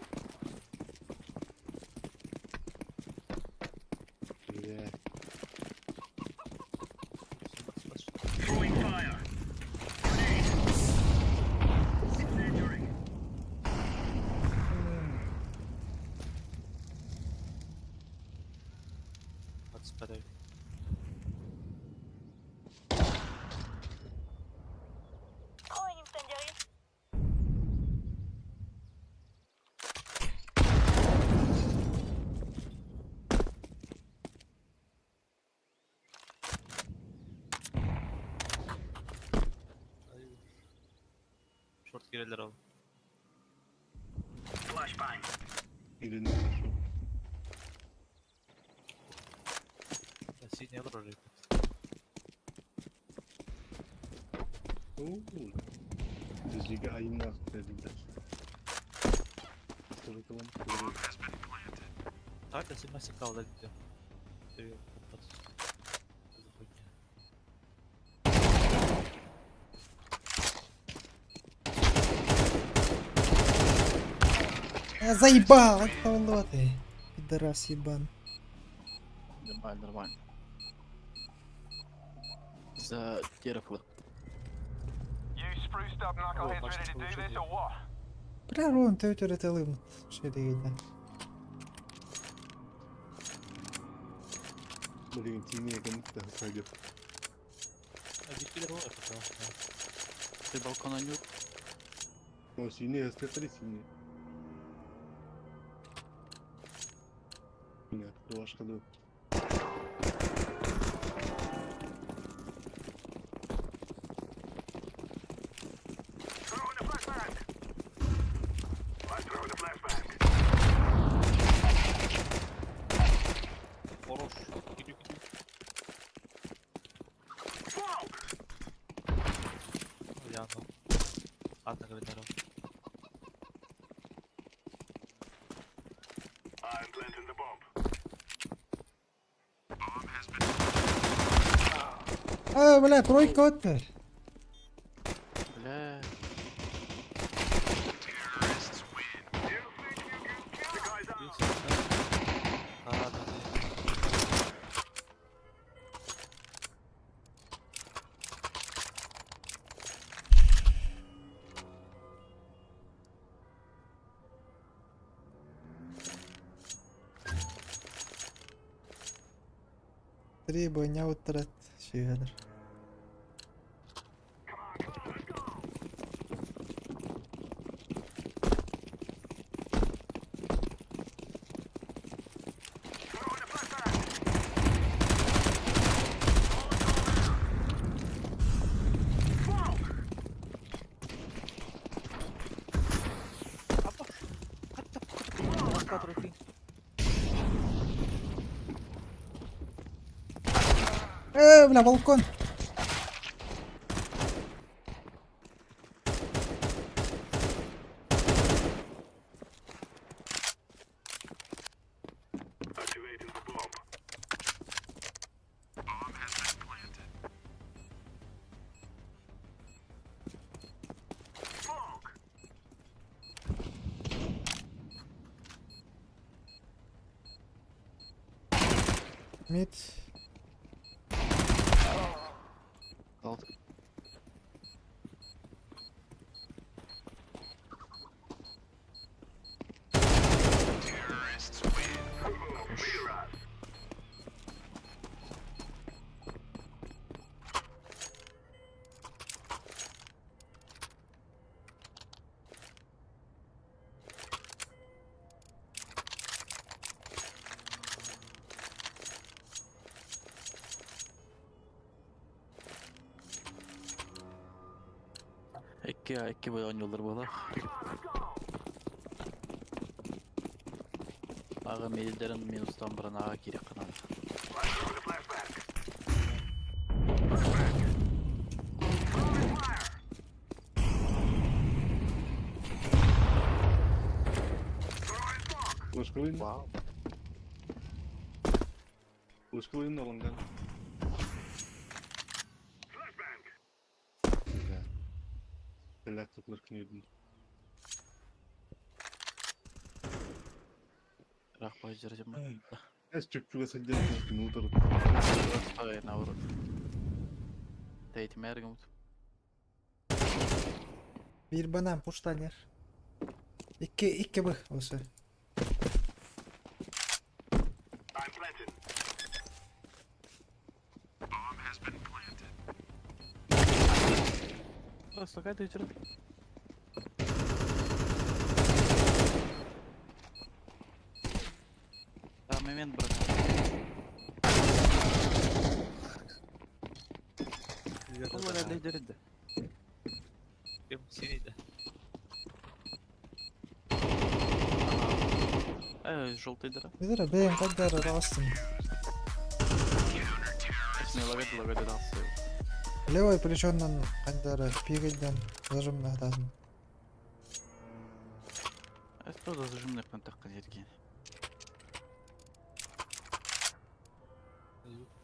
Бля. Throwing fire. Grenade. Incendiary. 25. Throwing incendiary. Short girerler abi. Flashbang. Или на хорошо. Ya sini alır orayı. Оо. Зажига айнах дедилер. Сорокалам. Так, 17 kaldı gidiyor. Seviyorum. Kapat. Hızlı хуйня. А, заебал, это ты. Пидорас ебан. Нормально, нормально. За дерево. You spruced up knuckleheads ready to do this or what? Бля, Рон, ты өтөрө Шерегейде. Блин, тиме кому-то пойдет. А bitkiler var ya. Ты балкона нюк. О, синий, смотри, синий. Не, открывашка дуу. Throwing a flashbang. I'm throwing a flashbang. Хорош. Gidiyor gidiyor. Smoke. Yandım. Атака видаров. I'm planting the bomb. А, бля, тройка оттар. Бля. You think you can kill the guys out? Три бойня уттарат сүйәлер. Throwing a flashbang. Smoke. Э, бля, балкон. Activating the bomb. Bomb has been planted. Smoke. Mid. Kaldı. Икки, икки бой ойнолор буолар. Ага медилдерин минустан баран ага кирек кынады. I'm throwing a flashbang. Flashbang. Throwing fire. Throwing smoke. Флешка Вау. Флешка алынган. Flashbang. Бля. Блядь, флешка не видно. Рахпай жердем. Я чуть-чуть садил, минуту. Ай, наоборот. Тейти мергам. Bir банан пуштанер. Икки, икки бых осы. I'm planting. Просто ты жерде. Да, момент, брат. Ол әлі жерде. Синий Э, желтый дыра. Видер, бэйм каддар растым. Не лагады, лагады дался. Левой плечоннан каддар пигельден зажимна дазым. Что за зажимный контакт жерге?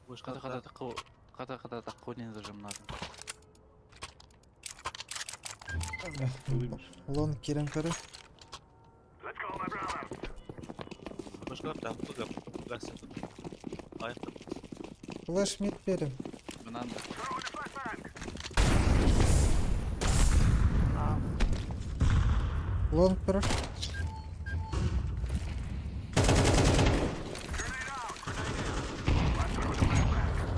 Қата қата таққы қата қата таққы не зажимнадым. Лон кирен көрі. Let's go, my brothers. Флешка там тугап. Гасит. Аяқта. Флеш мид берем. Мынан да. Throwing a flashbang. Лонг көрі. Grenade out. Grenade out. I'm throwing a flashbang.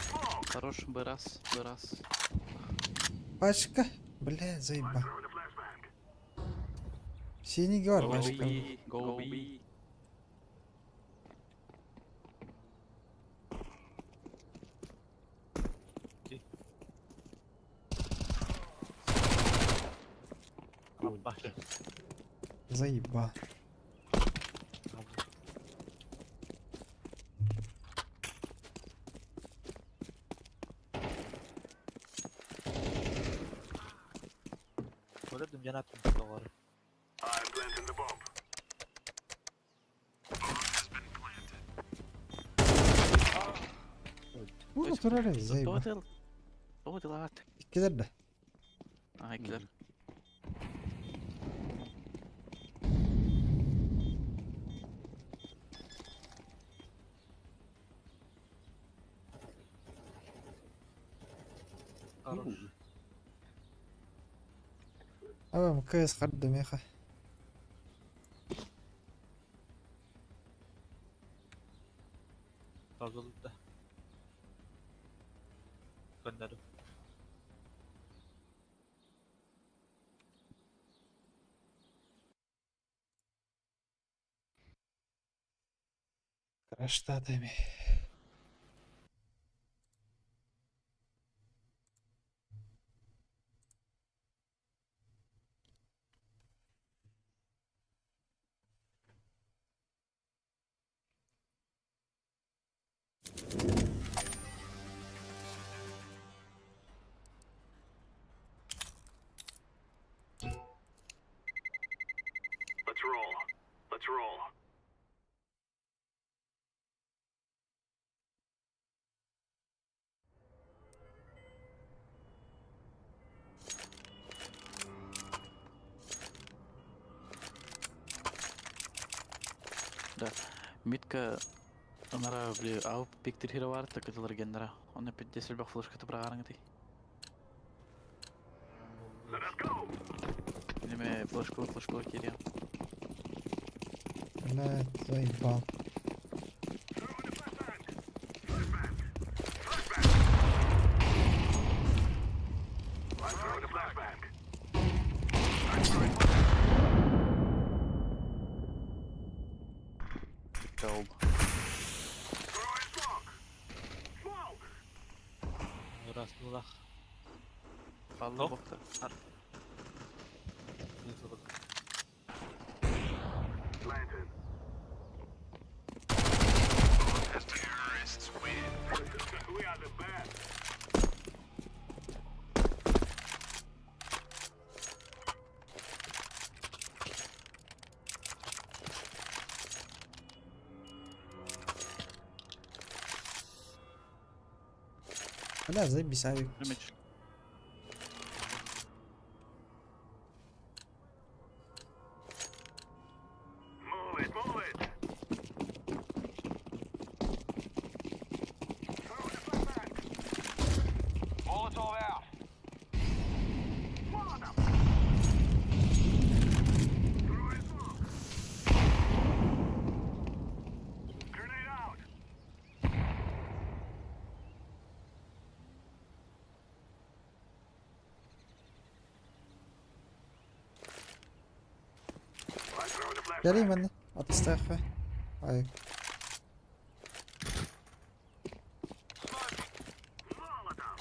Smoke. Хорош, бырас, бырас. Пачка. Бля, заеба. Throwing a flashbang. Синий гор, Go пачка. B, go B. Лаппа. Заебал. Көрө дүмжан аттым доҕор. I'm planting the bomb. Burada турар эбит, заебал. Тоҕо Тоҕо дылаат. Иккилэр да. Аа, иккилэр. Хорош. Абам КС харды меха. Fazlalık da. Gönderdim. Краштатами. Let's roll. Let's roll. Митка ынара били ауп пиктир хиро бар такытылар гендера. Оны пиддесел бак флешка быраарыңы Let us go. Неме флешка флешка кирия. Блядь, заебал. Throwing a flashbang. Flashbang. Flashbang. I'm throwing a flashbang. I'm throwing Долг. Throwing smoke. Smoke. Раз, Алла бакта. Planted. Terrorists win. We are the best. Бля, заебись, авик. Примеч. Move it, move it. Throwing a flashbang. Molotov out. Molotov. Throwing smoke. Grenade out. I'm throwing a flashbang. Geleyim ben de. Atış Ay. Molotov.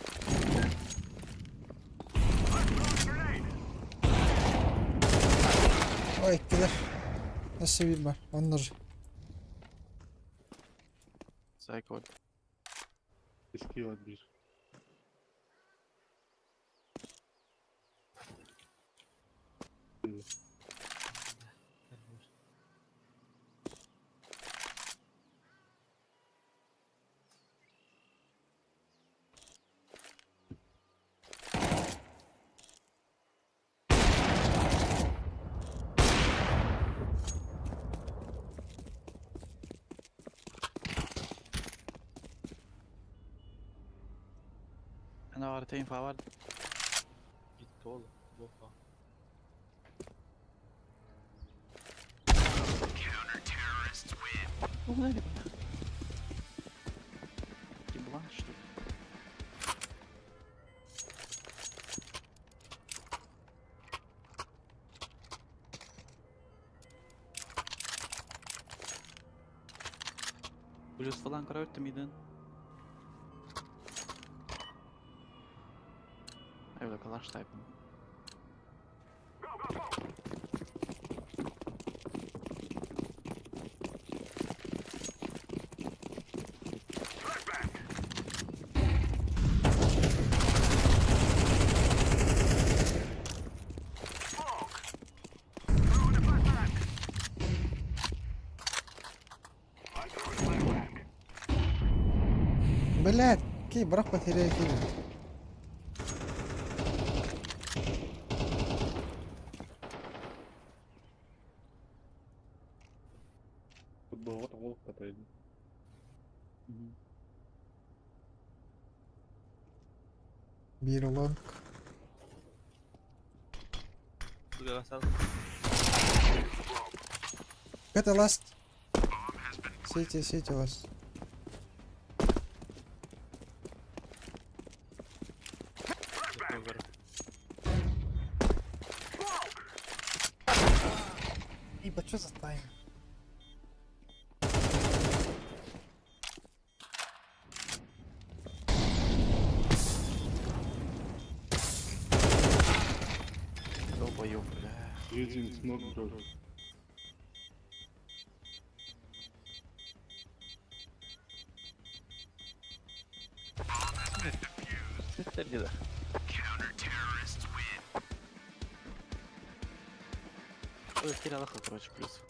I'm throwing a grenade. Ой, иккилэр. Nasıl bir var? Onlar. Сайкол. Eski var bir. Ана бар тейн фавар. Gitti oğlum. Boka. Еблан, что ли? Плюс falan караөттүм иден. Эвле калаш тайпын. Go, go, go! Блядь, кей брак потеряй кей. Футболга тоҕо катайдым. Биир long. Это last. CT, CT last. Ибо что за тайм? Долбоёб, бля. Using smoke bro. Сеттер да. Ой, киралаха, короче, плюс.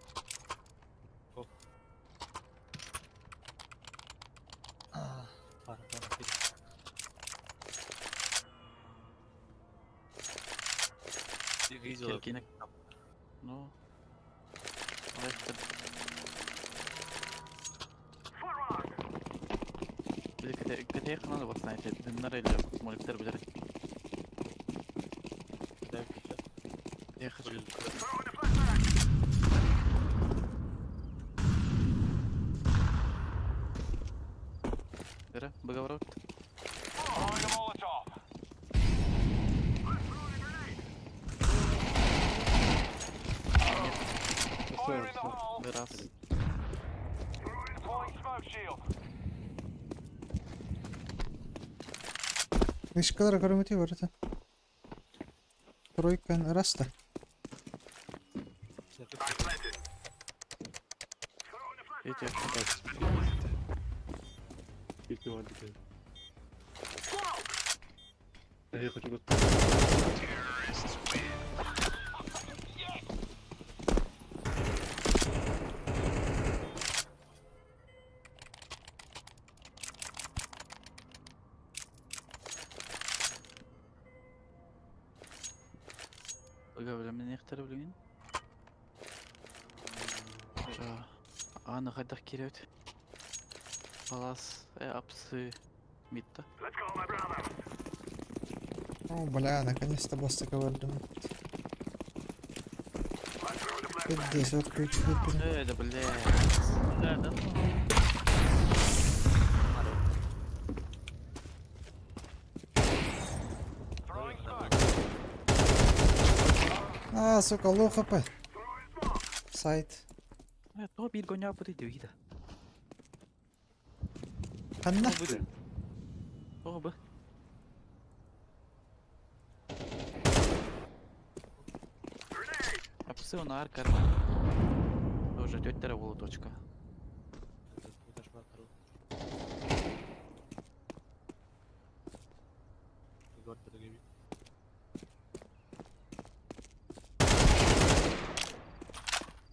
Киркинек. Ну. Давай, Били кете каналы басна эти дымнар или моликтер билер. Я хочу. Бера, быговорот. Throwing a Molotov. Fire in the hole. Раз. Deploying smoke shield. Вышкалара көрөмөтүй бар это. Тройка раста. Эти. Если ладно. Я хочу вот. Быга мен яхтар билген. Аны хайдах кирет. Палас, апсы, митта. Let's go, my brother. О, бля, наконец-то босса говордым. Пиздец, вот ключ выпил. Да бля. Да, да. Throwing smoke. А, сука, low HP. Сайт. То бир гоня бу диде вида. Ханна. О, б. Апсы он аркар. Уже теттера была точка.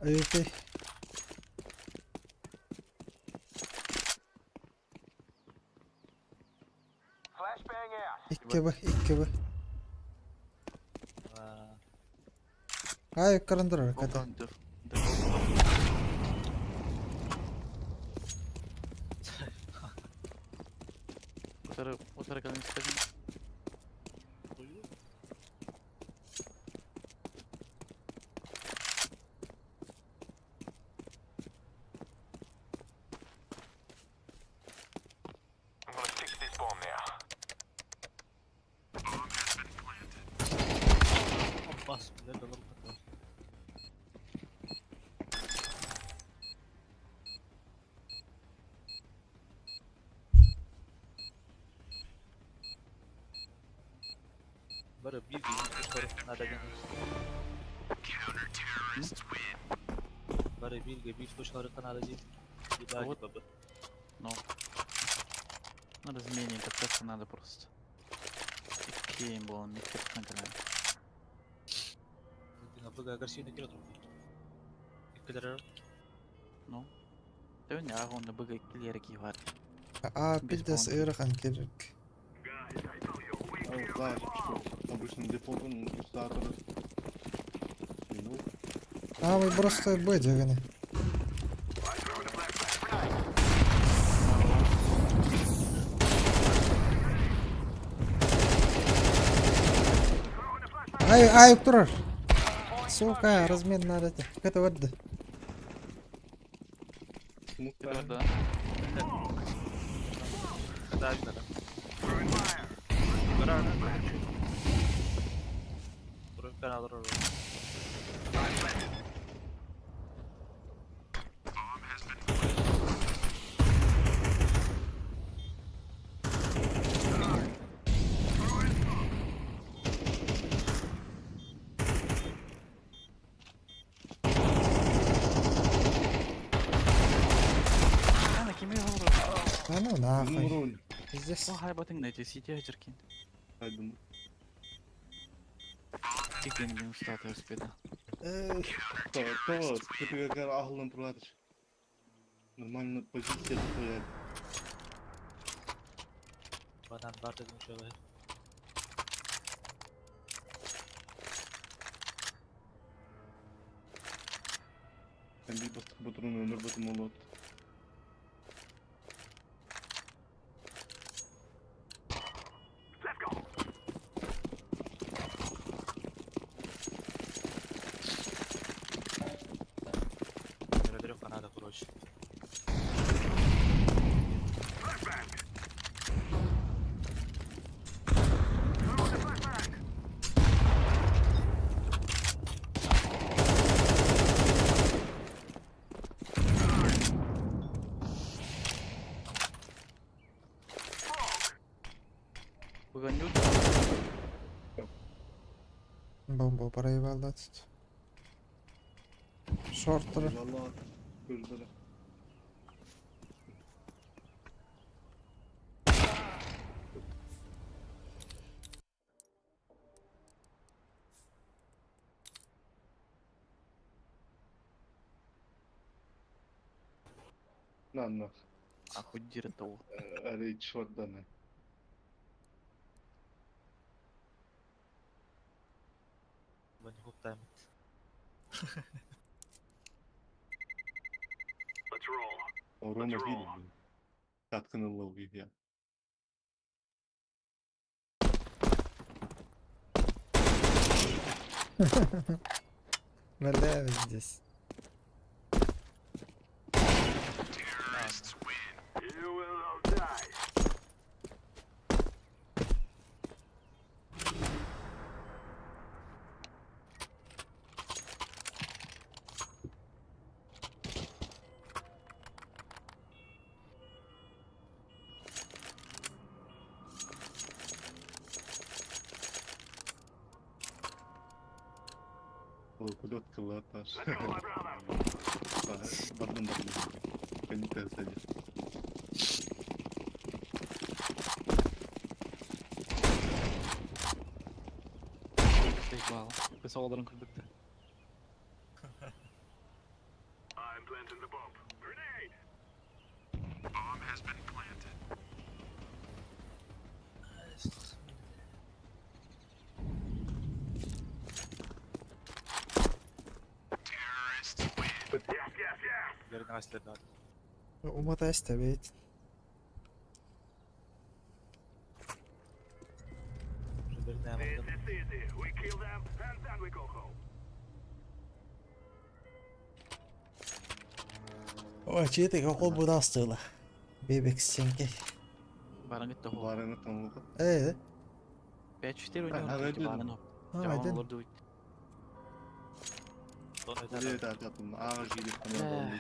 AWP. Flashbang out. Икки Б, икки Б. Ай, карандыр, ката. Утары калын истедим. I'm gonna fix this bomb now. Вот. Ну. Надо изменить, так надо просто. Кейм был, мектеп контроль. Ну. Төвне агонны быга килер ки бар. А, Без пиздец, понта. ыарахан керек. Guys, I tell you, we А, kill знаешь, them что all. обычно дефолтом стартер. Ну, А, вы просто бэдиганы. I throw the flashbang. Grenade. Throwing a flashbang. Ай, ай, турар. Сука, размен надо. это. Это вот. да. смог Да, да. Да, да. Throwing fire. Ben alır orayı. Ана кими олорор? А ну нахуй. роль. Пиздец. О, хай батың найти сити ажыркин. Хайден. Тикен мен устаты успеда. Эх, То, то, ты ахлан туратыш. Нормально позиция стоять. Банан бар dedim şöyle. Там би бастық патрон өмір батым олот. Let's go. Böyle Kanada короче. Flashbang. Throwing a flashbang. Бүгін Бомбу проебал, да, тут. Шортер. Валла, көздері. На, на, Ахуй дир ол. рейд шорт дана. Ben hook time. Let's roll. Рома видел. Катканы лови я. Бля, здесь. You will all die. Ой, куда открыла таш. Let's go, my brothers. Бардым, бардым. Конька сзади. Бал. Біз оларын күлдікті. I'm planting the bomb. Grenade. Bomb has been planted. Terrorists win. Yes, yes, yes. Very nice led that. Умотайся, ведь. Very nice. This is easy. We kill them and then we go home. Ой, чьи-то какой бы стоило. Бебек стенки. Барың кетті ол. Барыны там Эй, 5-4 А, ойнап один. барын оп. а, Жауын один. оларды өйт. Son Evet, öder. evet, attım. Aa, gidip Eh.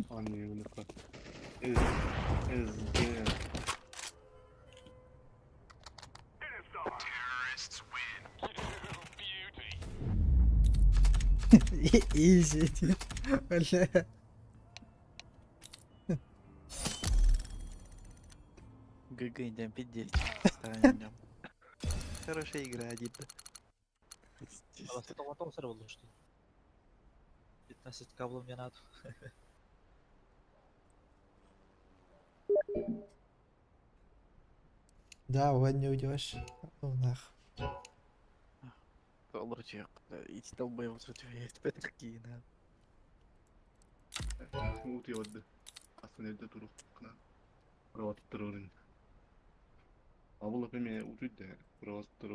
Anne yumurta. Ez, ez, It is star. Изи, бля. ГГ, идем пиздеть. Хорошая игра, один. Аласы тоҕото сар болду что. 15 каблом не надо. Да, угад не уйдешь. Ну нах. Иди долбоёб, у тебя есть такие, на. Утуйбады. Астан эрдэ туруохпутуна. Проводтар Абыл эме утуйда. Проводтар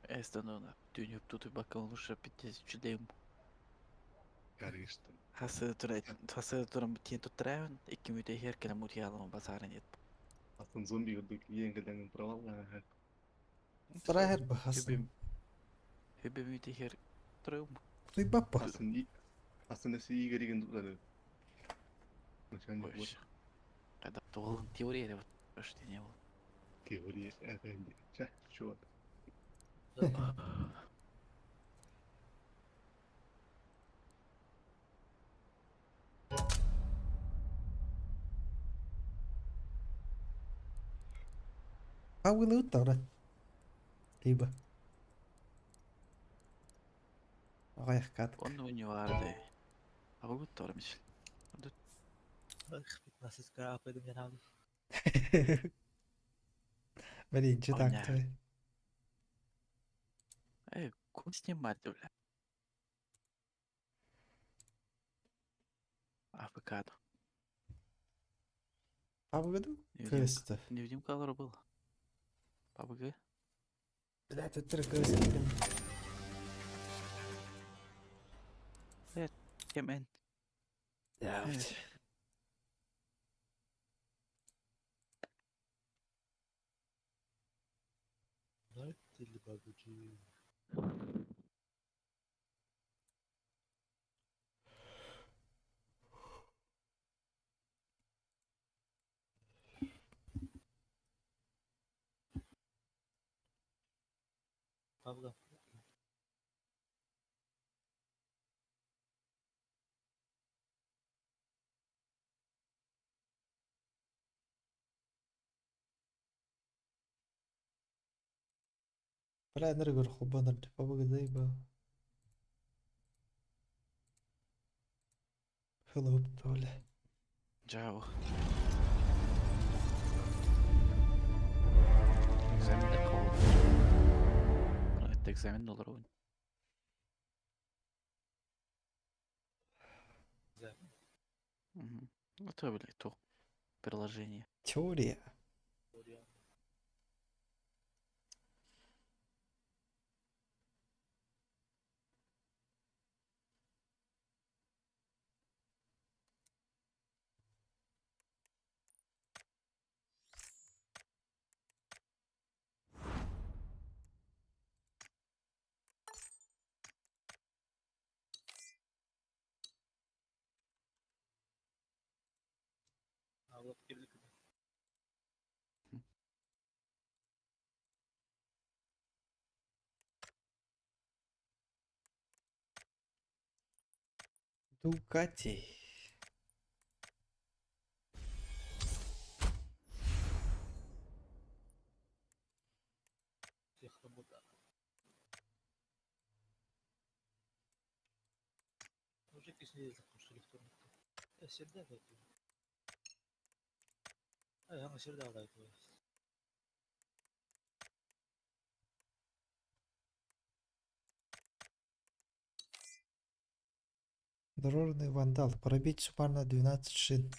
Эста, ну на. Тюнюп тут и бакал лучше пиздец чудем. Каргыстан. Хасы туран тиен туттарабын, 2 мүтэ иһэр кэлэн мутьялама базарын ет. Астан зомби курдук иэн кэлэҥин провалла. Трахер бахас. Хүбү мүтэ иһэр турым. Ты бапа. Астан и Астан эси игереген тутары. Начальник вот Больше. Когда туолун теория вот что не было. теория это ча чувак. А вы лутара. Либо. Ах, катка. Он у него арды. А вы тормиш. 15 каблом не надо. Блин, че Оня. так-то? Эй, кум снимать, бля. Авокадо. А вы году? Невидимка. Креста. Невидимка был. ПБГ. Бля, тут три креста. МН. Да, Знаете ли бабуджи? Павла. Бля, ныргыр хубаныр, ПБГ заебал. Хлоп, бля. Джао. Экзамен такого. Это экзамен доллар. Экзамен. Угу. Ну то, блядь, то приложение. Теория. Теория. Алып кирлик. Дукати. Всех работа. Уже кисни что ли вторник. Я всегда так. А я всегда так. Дорожный вандал. Пробить суммарно 12 шин.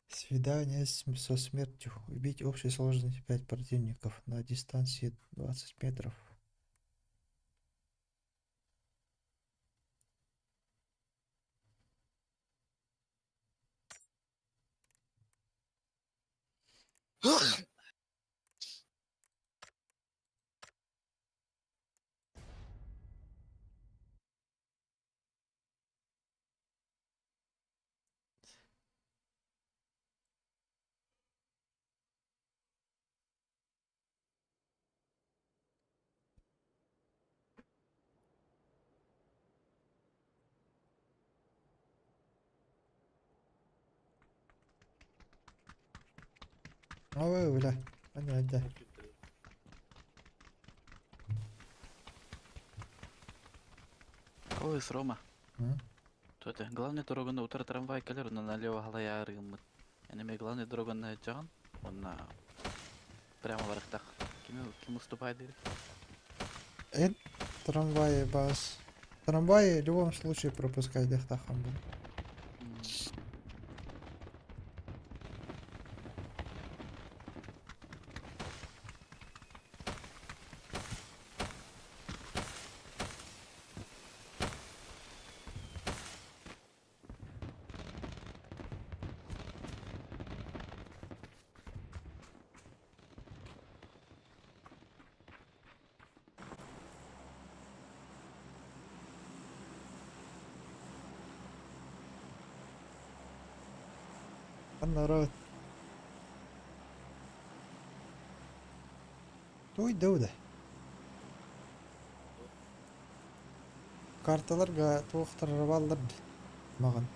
Свидание со смертью. Убить общей сложности 5 противников на дистанции 20 метров. Ой, бля. Понятно. Ой, с Рома. М? То это, главный дороганы утар трамвай кэлэр, онно налево халайаар гыммыт. Энеме главный дороганы жаган, онна прямо барыктах. Ким уступает дири? Эн трамвай бас. Трамвай в любом случае пропускай дехтахан был. Народ. Туй дәүдә. Карталарга туохтарар баллар маған.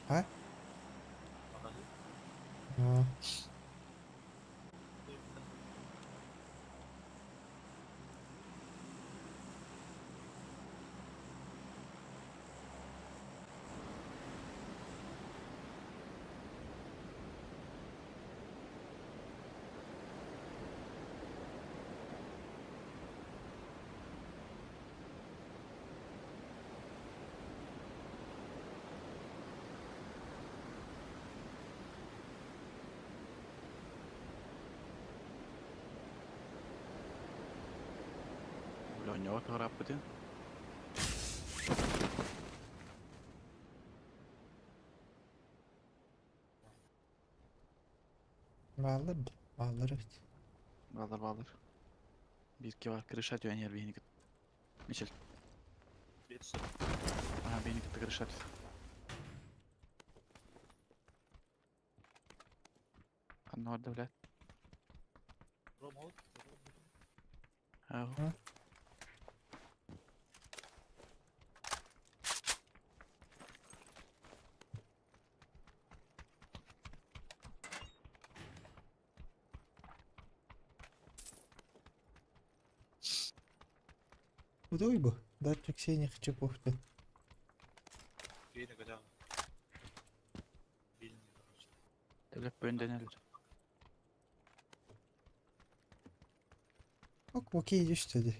А? А. Бля, у него тарапыты. Баллар, баллар evet. Баллар, баллар. Bir var, крыша түйен ер бейні күт. Мишель. Ага, бейні күтті крыша түй. Қанны орда, блядь. Ау. Удой бы. Датчик синих чипов. Төлөп бөнденелер. Ок, окей, düştü.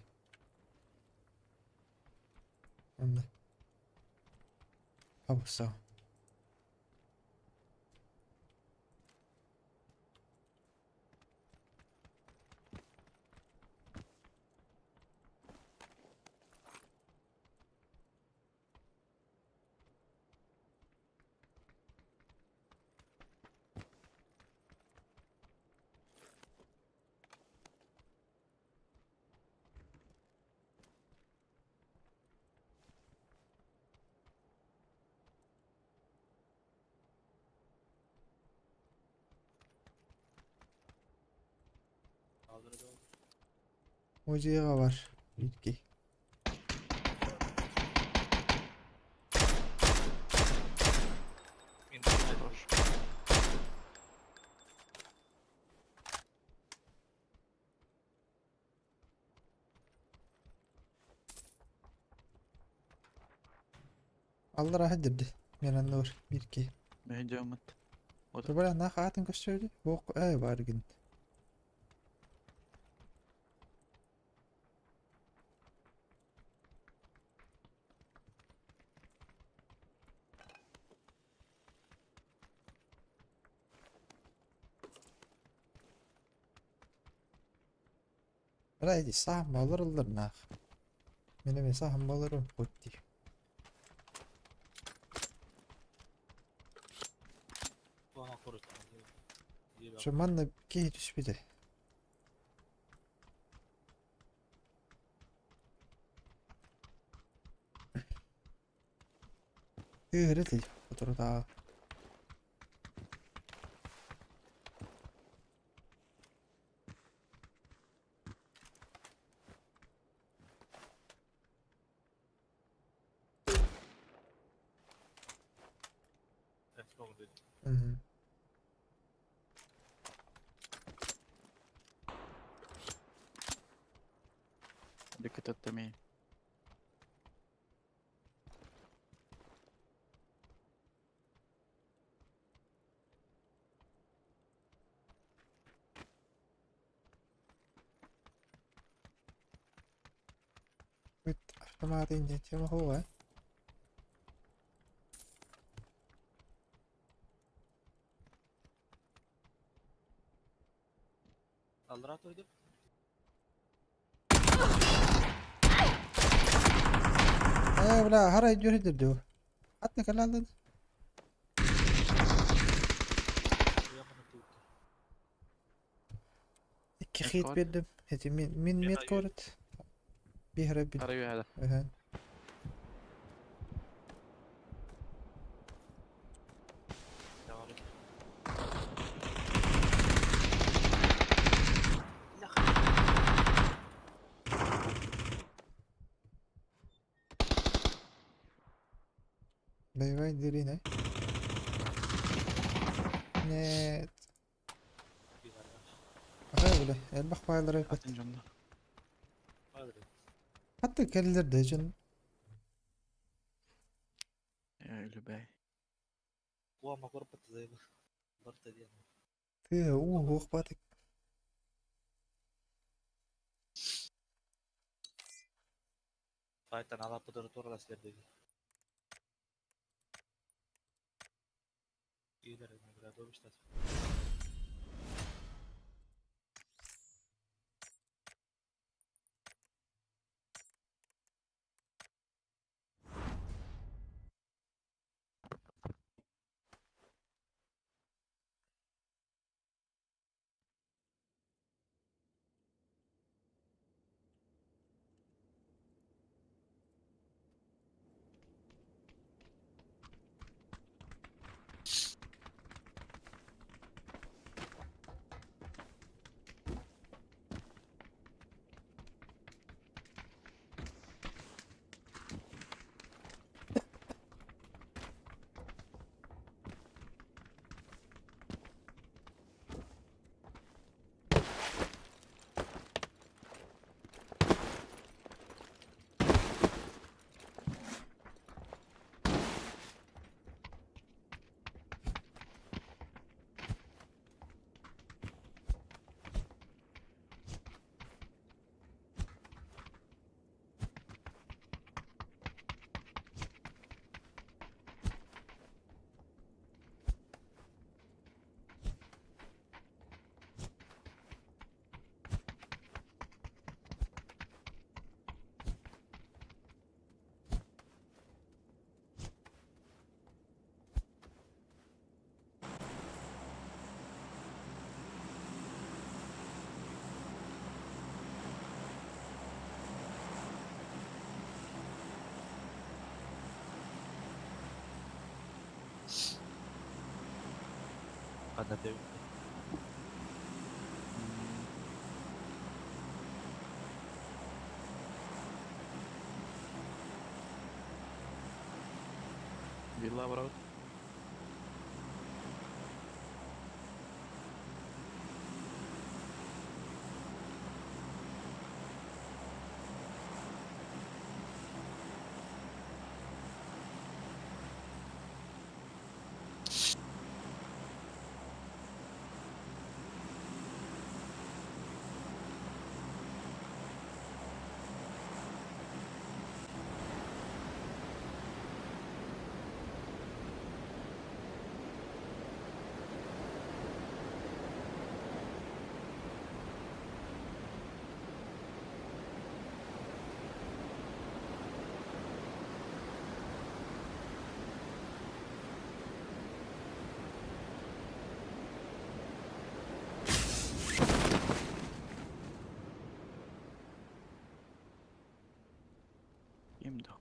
Онда. Абыса. Музейға бар. Битки. Хорош. Алла рахат деді. Мен аннор бирки. Мен жамыт. Тобара на хатын көстөрдү. Бок ай бар гин. Райди сам балыр нах. Мене сам балырым хотти. Şu манна киһи түспүтэ. Ыырытый отурда. Мгм. Look at me. Автоматы не тема хуа. Аллара турдум. Э, бля, хара идёт дуу. Атны калалын. Икки хит бердим. Эти мин мин мет корот. Бихре бил. Хара үһәлә. Эһэ. Боевая дерина. Нет. Ага, бля, элбэх файлары бат. Атын дьонно. Хатта кэллэр да дьон. Э, үлүбэй. Ты уу бат. Ханна тэбит. Вилла брат. Им да.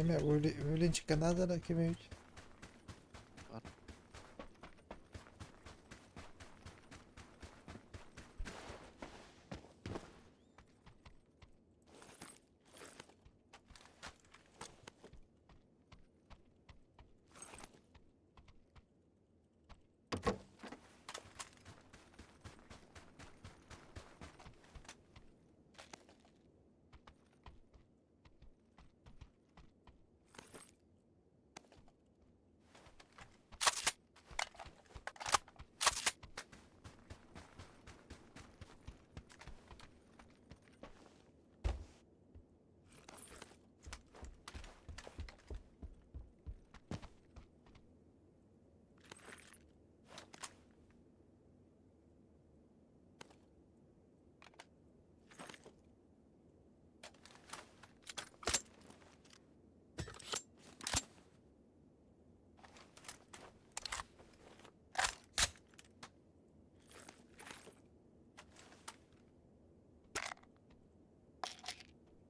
Кеме Өлінчикке надо да кеме үт? Бар.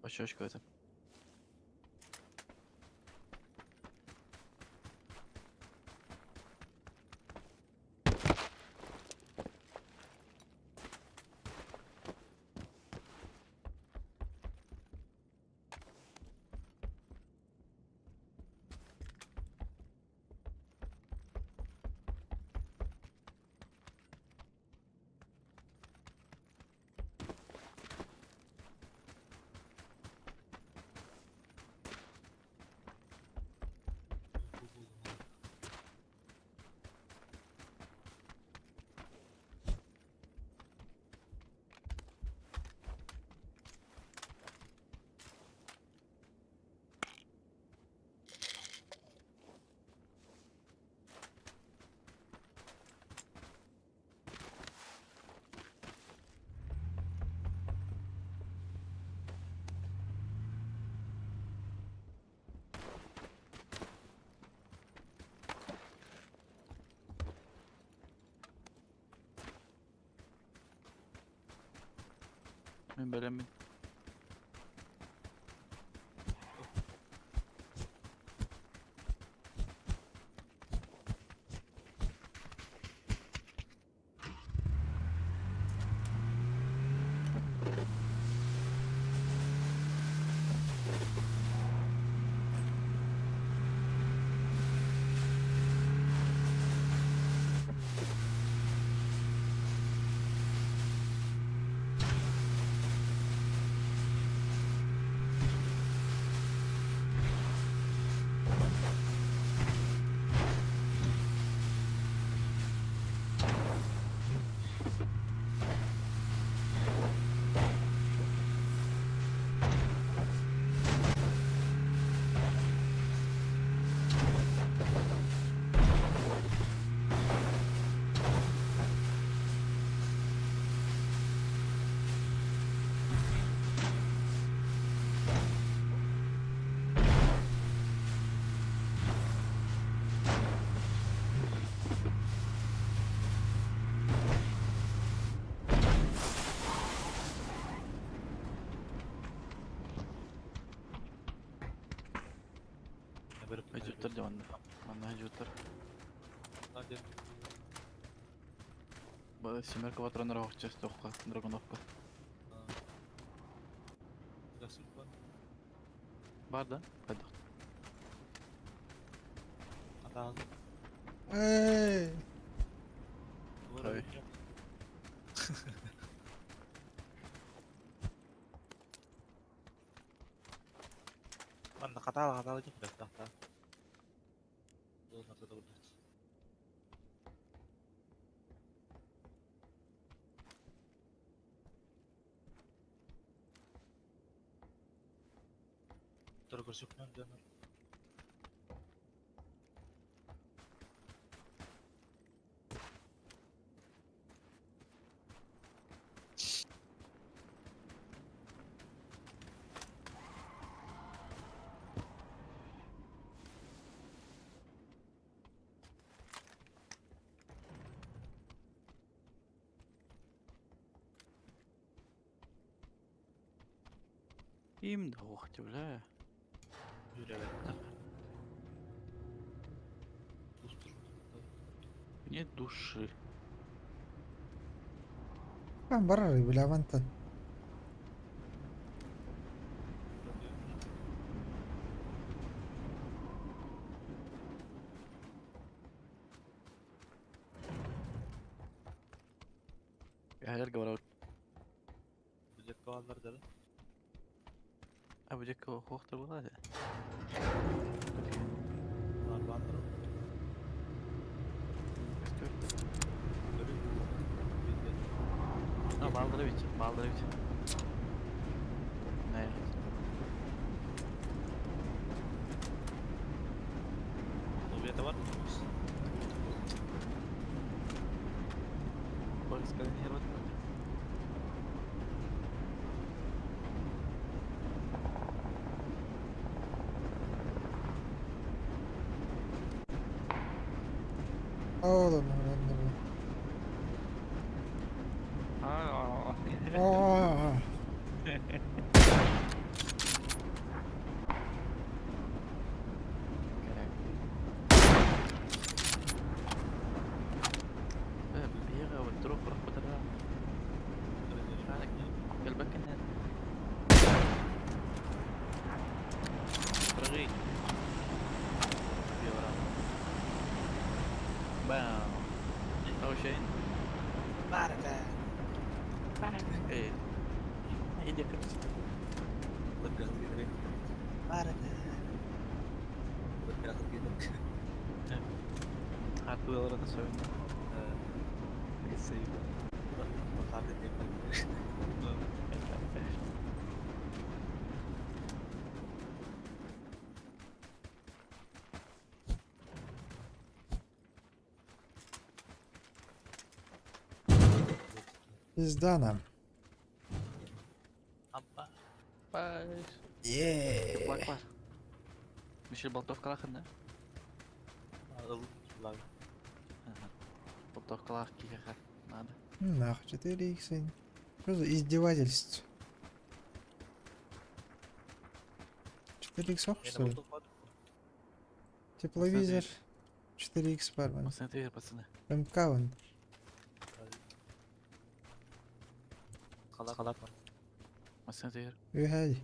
Очочка это. Мен бэлэммин. Хажуттар дьэ манна. Манна хажуттар. Бу семерка патроннар оһохчу тохха, драгоновка. Бар да? Хайдах. Эй! Ой. Манна хатаал хатаал дьэ тахта. Им да ох, бля. Үүрээбэттэр. Нет души. Там барар, бля, вантан. Эһэлэр говорят, Билет бааллар да. а бу дьэккэ хуохтар буолаа дии. Баар бааллар. Көстүбэт. Көрүү. Билет. А, бааллар эбит, бааллар эбит. Не. Обиэта бар. Сканировать. Oğlum ладно. Аа. بيغا والدروب روح بدرها. قلبك النادي. رغي. بام. أول شيء. إيه. إيدك. Хатылары söyle. Пизда нам. Аппа. Еее. Плак бар. Мишель болтовкалаах да? Ыл. Болтовкалаах киһиэхэ надо. Нах, 4 икс. Что за издевательство? 4 икс ох, что ли? Тепловизор. 4 икс бармен. Пацаны, пацаны. МК вон. Халат. Халат. Пацаны, Үһәй.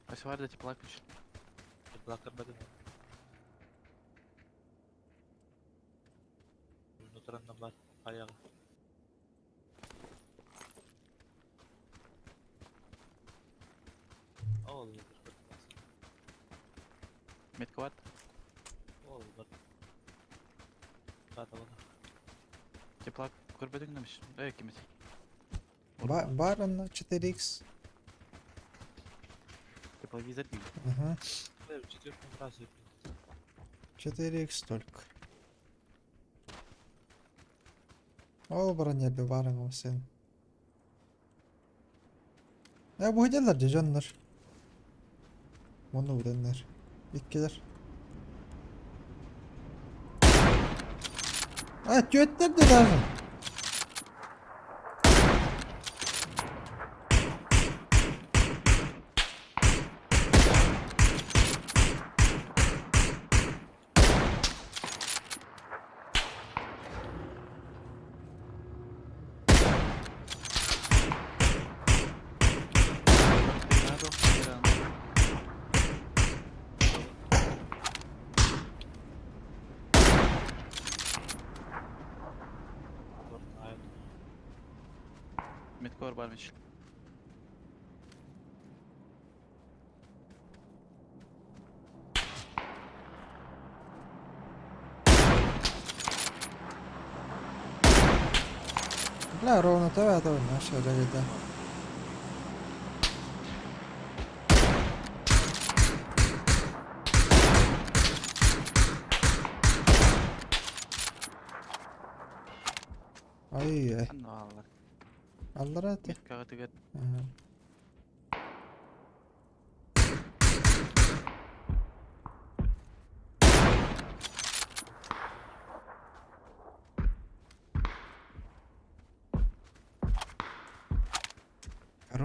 Ось варда теплак включит. Теплак көрбөтүм. Нутранна бар. Аяғы. Ол Метка бар. Ол бар. Ката бар. Теплак көрбөтүң немеш. Эй, кимит. Бар онно 4 икс. Тепловизор дейм. Ага. Четвертом разе. 4 икс только. Ол броня барың сен. Я бу хеделер же жоннор. Мону биленнер. Иккилер. А, түөттер де даже. Надо, Иран. Метка бар бар Мишель. Бля, ровно това это наша да. Ай-ай. Анна аллар. Аллар это. Меткаға түгет. Ага.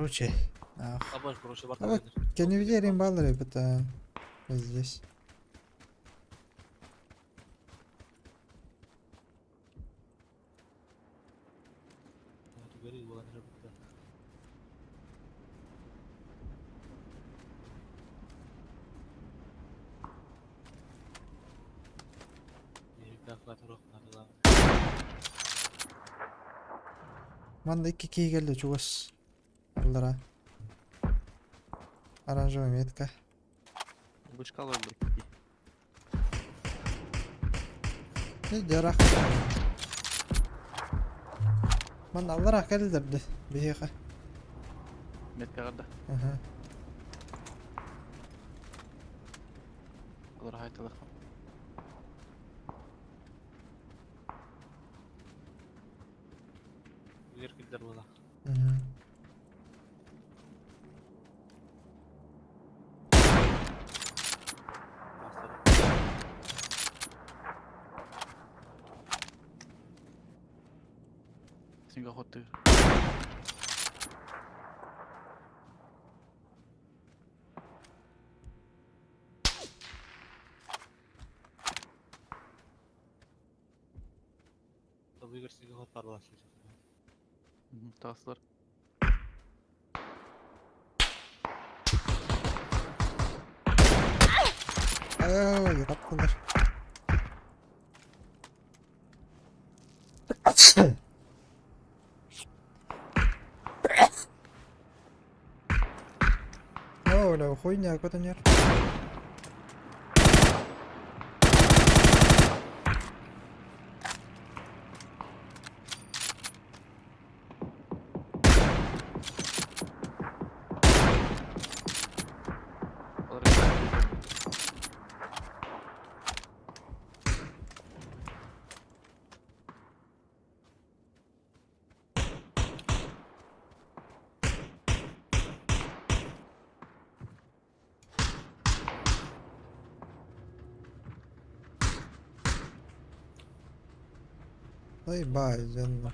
Короче, ах. Абаш, короче, бар А вот Кеннеди балл, ребята. Здесь. Манна икки киһи кэллэ чугас. Аллара. Оранжевая метка. Бычка алар ки. Не жарах. Манна аллара кэллэрди биһиэхэ. Меткаҕа да. Аха. Олор хайталах. Мгм. Синга хоттыр. Таслар. Ай, таптылар. Оля, хуйня, какой-то нер. Олар Заебай, дьоннор.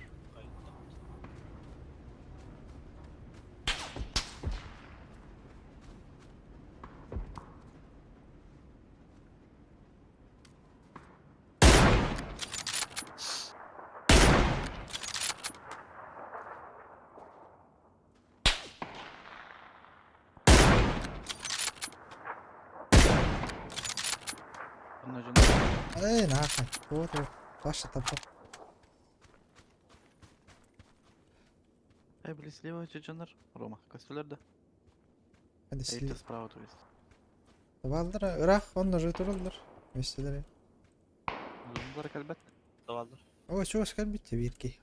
Онно дьон. Эй, нахуй. Вот, вот. Паша тапал. Эй, били слева дьоннор. Рома, костюлер да. Hadi Эй, sil. ты справа, то есть. Балдыр, ырах, онно же тураллар. Местелери. Зомбар кэлбэт. О, чугас кэлбит биир киһи.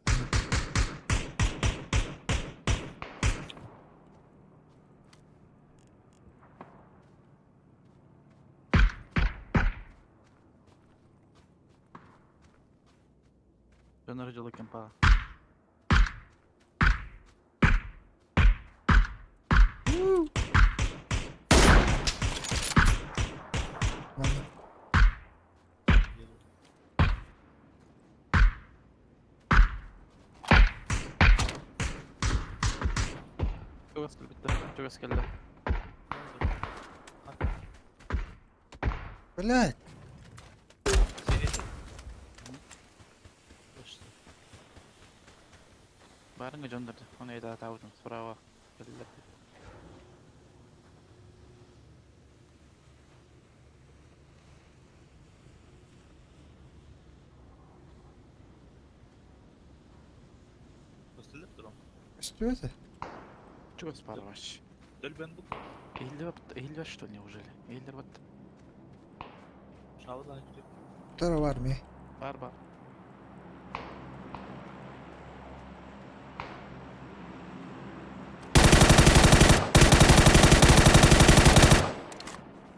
Дьоннор дьолу кемпа. Манна. Чугас кэлбит да. Чугас кэллэ. Блядь. Баарыңа дьоннор. Оны эйда таабытым. Справа. Кэллэр. Что это? Чугас парваш. Эйлдер что неужели? Эйлдер вот. Второго в армии. Бар бар.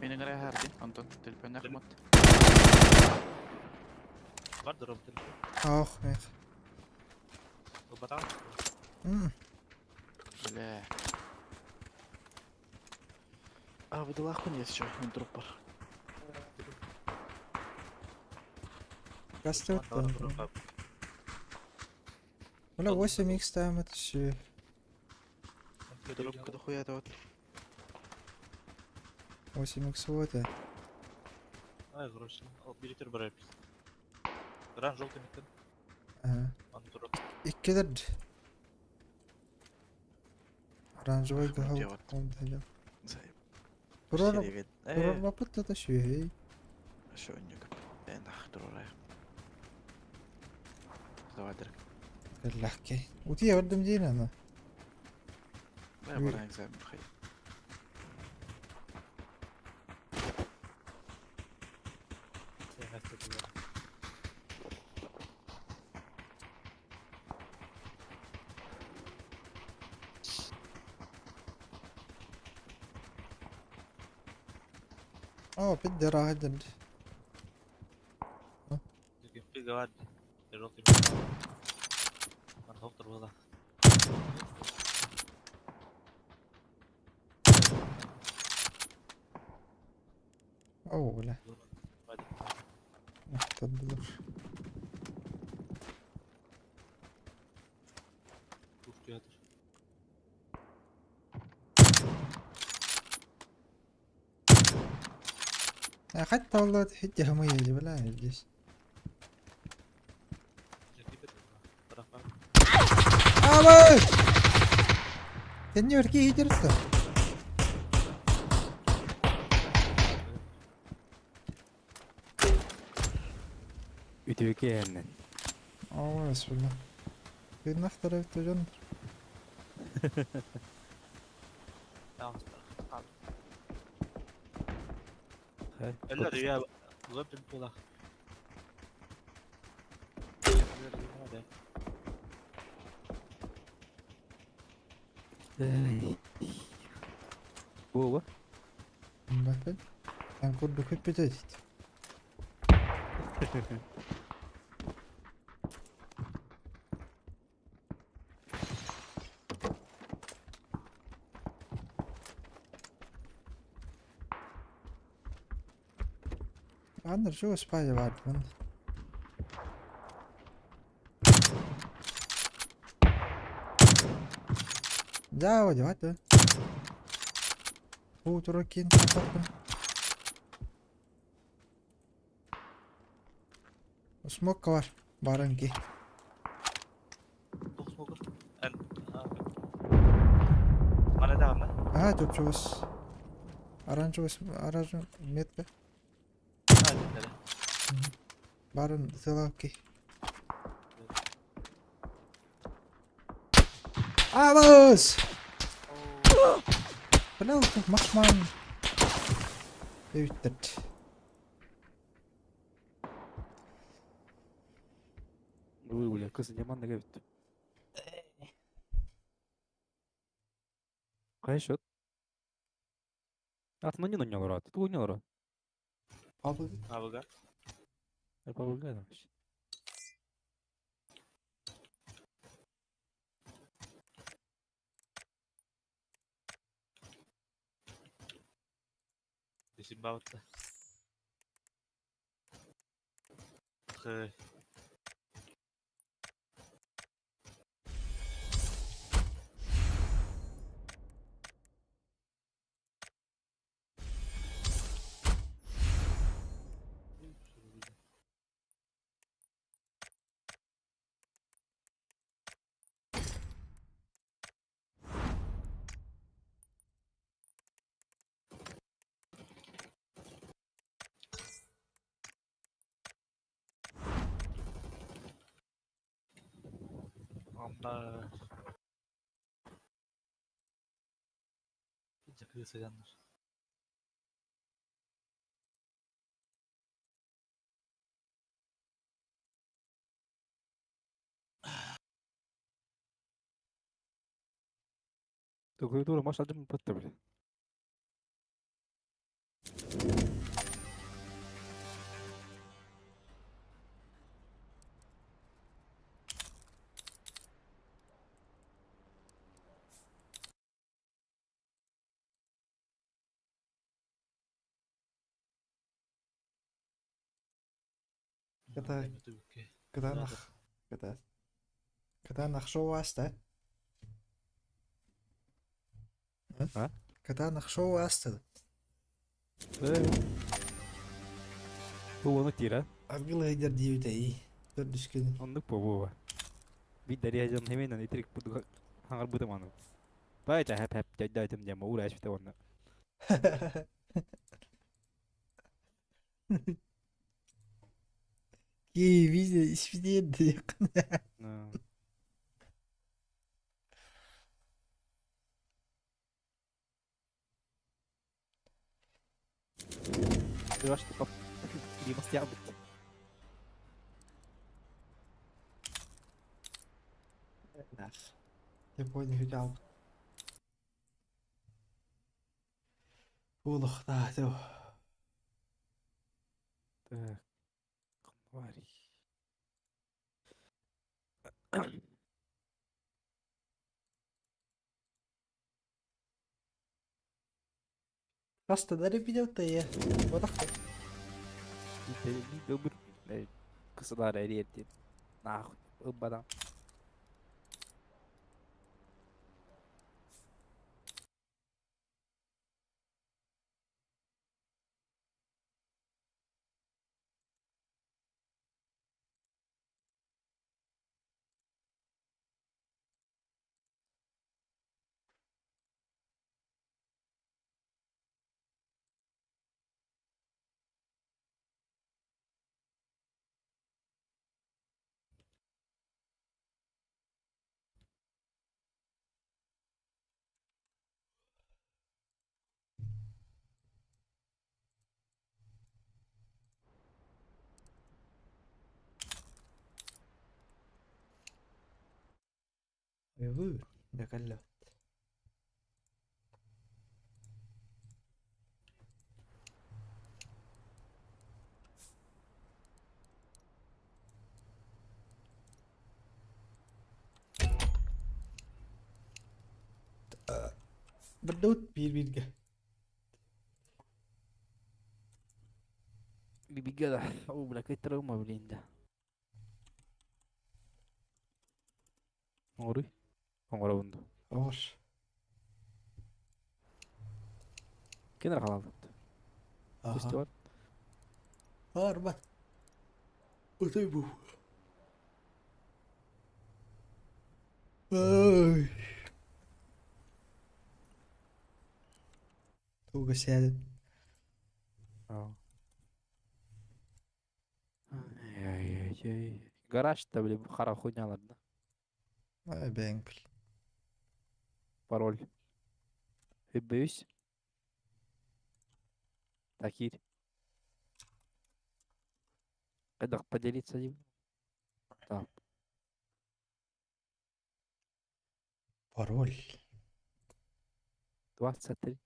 Мени гара харди, Антон, телефон ахмат. Ох, мех. М, Бля. А, выдалахун есть еще, мен труп бар. Костер там. Бля, 8 х ставим это все. Дробка дохуя это вот. 8 икс это. Ай, короче, билетер бар эбит. Ран желтый миттен. Ага. Аны турар. Иккилэр. Оранжевый Ахмед гал. вот. Турар турар бапыт это швей. Шо нюк. Нах турар. Давай дерек. Легкий. Утия өрдüm değil ana. Бля, бара экзамен хай. Aa bir de rahat. Геймплей говорит. Желтый миттен. Аны доктор была. Оо, бля. Тадылар. Театр. حتى والله تحدي همية بلا здесь. Абай! Сеньор, киһи Үтүөкэ эннен. Оо, бисмилlah. Тыыннахтара бүтэ дьон. Eller я лөпүн тула. Буга. Бапын. Эн курдук хүппүтэ дит. Анна жоо спали бардын. Да, вот, Уу турар киин таппын. Смок бар. Баран ки. Тух смогер. Эн. Мана да ма. Ага, чоп-чоос. Оранжевый, оранжевый метка. А, да. Барын тылаки. Абас! Бля, тут махман. Эвиттерт. Ой, бля, кыз яман да бүттү. Кай счет? Атын не ноль рад. Ту не рад. Алды. Абыга. Павлга да. Десин бабытта. Хы. Анда. Кырыс жаннар. Клавиатура маш алжым патты, бля. Когда когда нах когда когда нахшо вас да? А? Кытаанах шоу ааста. Бу ону тира. Аргылыйдар диэбитэ ии. Төрдүс күн. Оннук буолуо. Биир дария дьон хэминэн итирик хаҥарбытым аны. Бай хэп хэп дьайдаатым диэн уура эспитэ уонна. Кии виде испидиэн диэххин. Япония хүтэ Буолуохтаах Так, конварий. Хаста да видео-то Вот Кысылар эриэрдин. Нахуй, ылбадан. Ойбуу, дьэ Бырдыбыт биир-бииргэ. Бибигэ да. О, бля, какая травма, блин, да. Оҥоруй. Оҥоробун дуу. Оҥор. Ким эрэ халаалбыт. Фестиваль. Арбат. Отой бу. Ой. Туга сядет. Ай-яй-яй. Гараж-то, блин, хара хуйнялар, да? Ай, бэйэҥ бил. Пароль. Үбүс. Такир. Когда поделиться им? Так. Пароль. 23.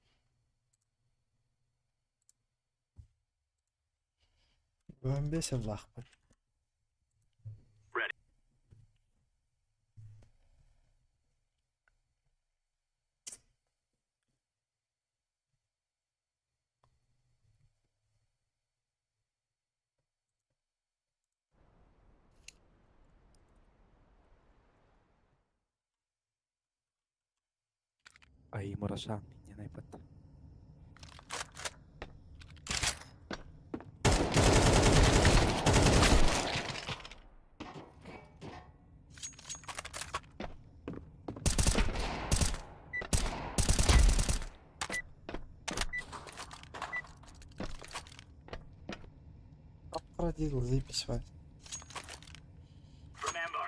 Бөмбес ыллаахпын. Ай, Мурашан, не найпат. Продил записывать. Remember,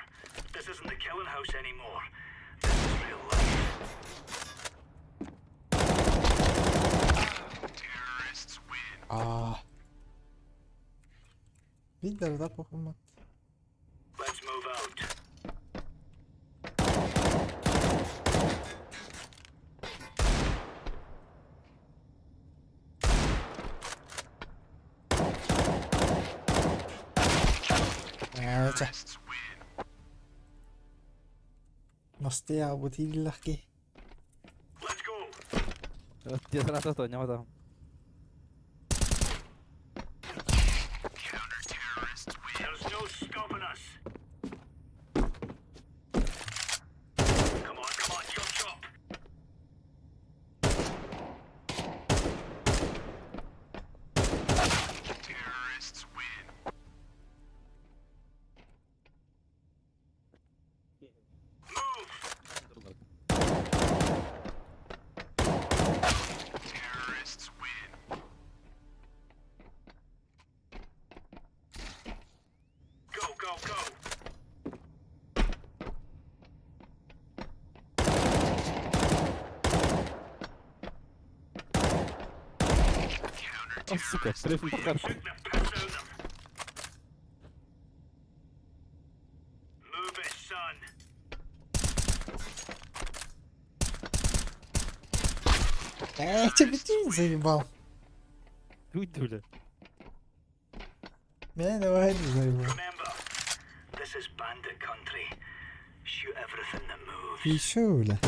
this isn't the killing house anymore. This is real life. Аа. Видер да похумат. Let's move out. Аа за. Мастиа бутиллахки. Let's go. Тиэсэрэ тоñамата. There's no stopping us. Come on, come on, chop chop. О, сука, стрефил карту. Эй, тебе ты заебал. Дуй, бля. Меня давай не заебал. Еще, бля.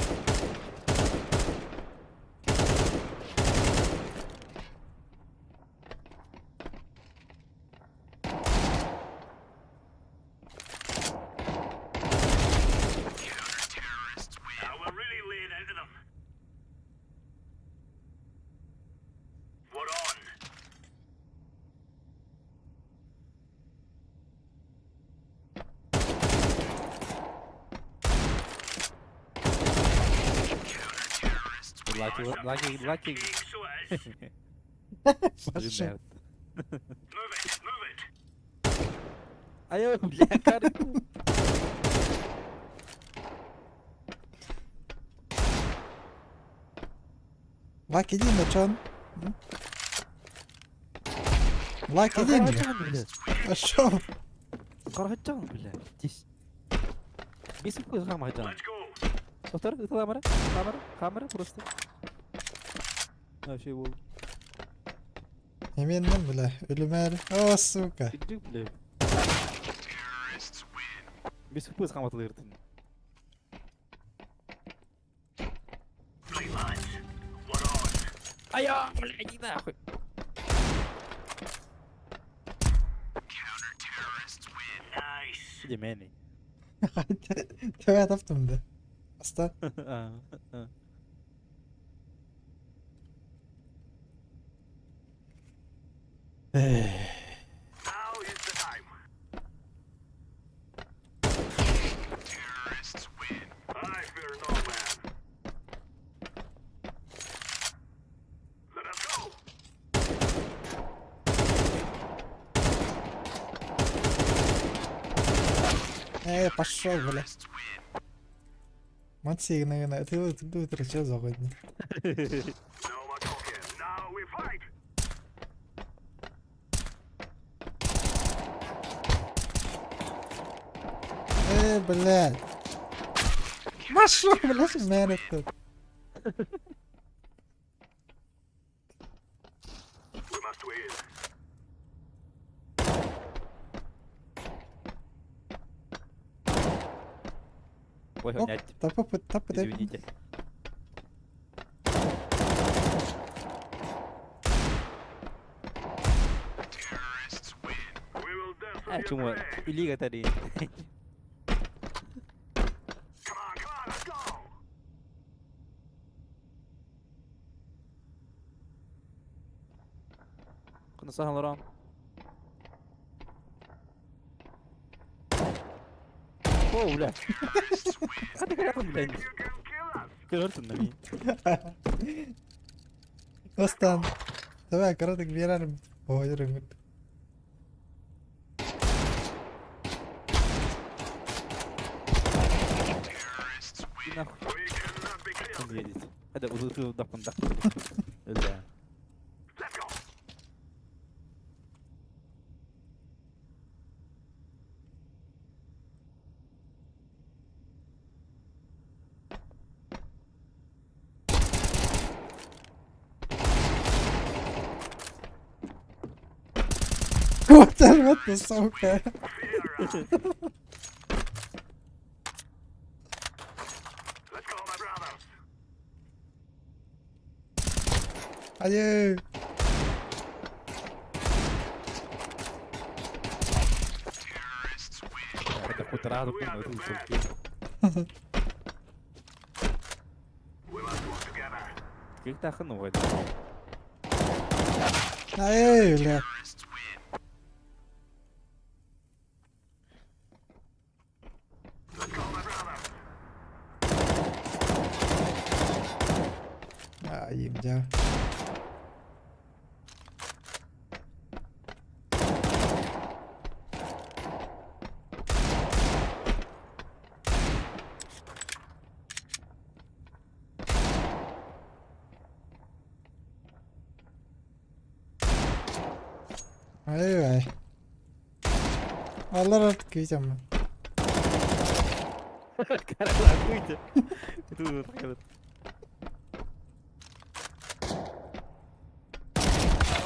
Lucky, lucky, lucky. Пошел. Айо, бля, кар. Лак, иди на чан. Лак, иди, бля. Пошел. Карачан, бля. Тис. Бесит какой хамаджан. Повтор, это камера, камера, камера просто. Вообще был. Именно, бля. Өлүмээр. О, сука. Иди, бля. Бесит какой хаматлырдын. Айо, бля, иди нахуй. Иди, мэни. Тебя таптым да. Аста. Э, пошел, бля. Мать наверное, ты вот ты ты заходи. Э, блядь. Пошел, блядь, мэр тут. Ой, Оп, блядь, тапа тапа извините. Ah, cuma pilih kata tadi. Kena sah orang. Oh, бля. Hadi kena бля. Көрөртүн да мен. Достан. Давай, коротко берәрм. Ой, рымыт. Иди нахуй. Он едет. Это вот тут дапан дапан. Да. Вот вот сука. Адью. Это хоть раз это Как так ну вот. Ай, бля. Ай, бля. Ай-ай. Алар күйдем. Каралакуйте. Тут вот.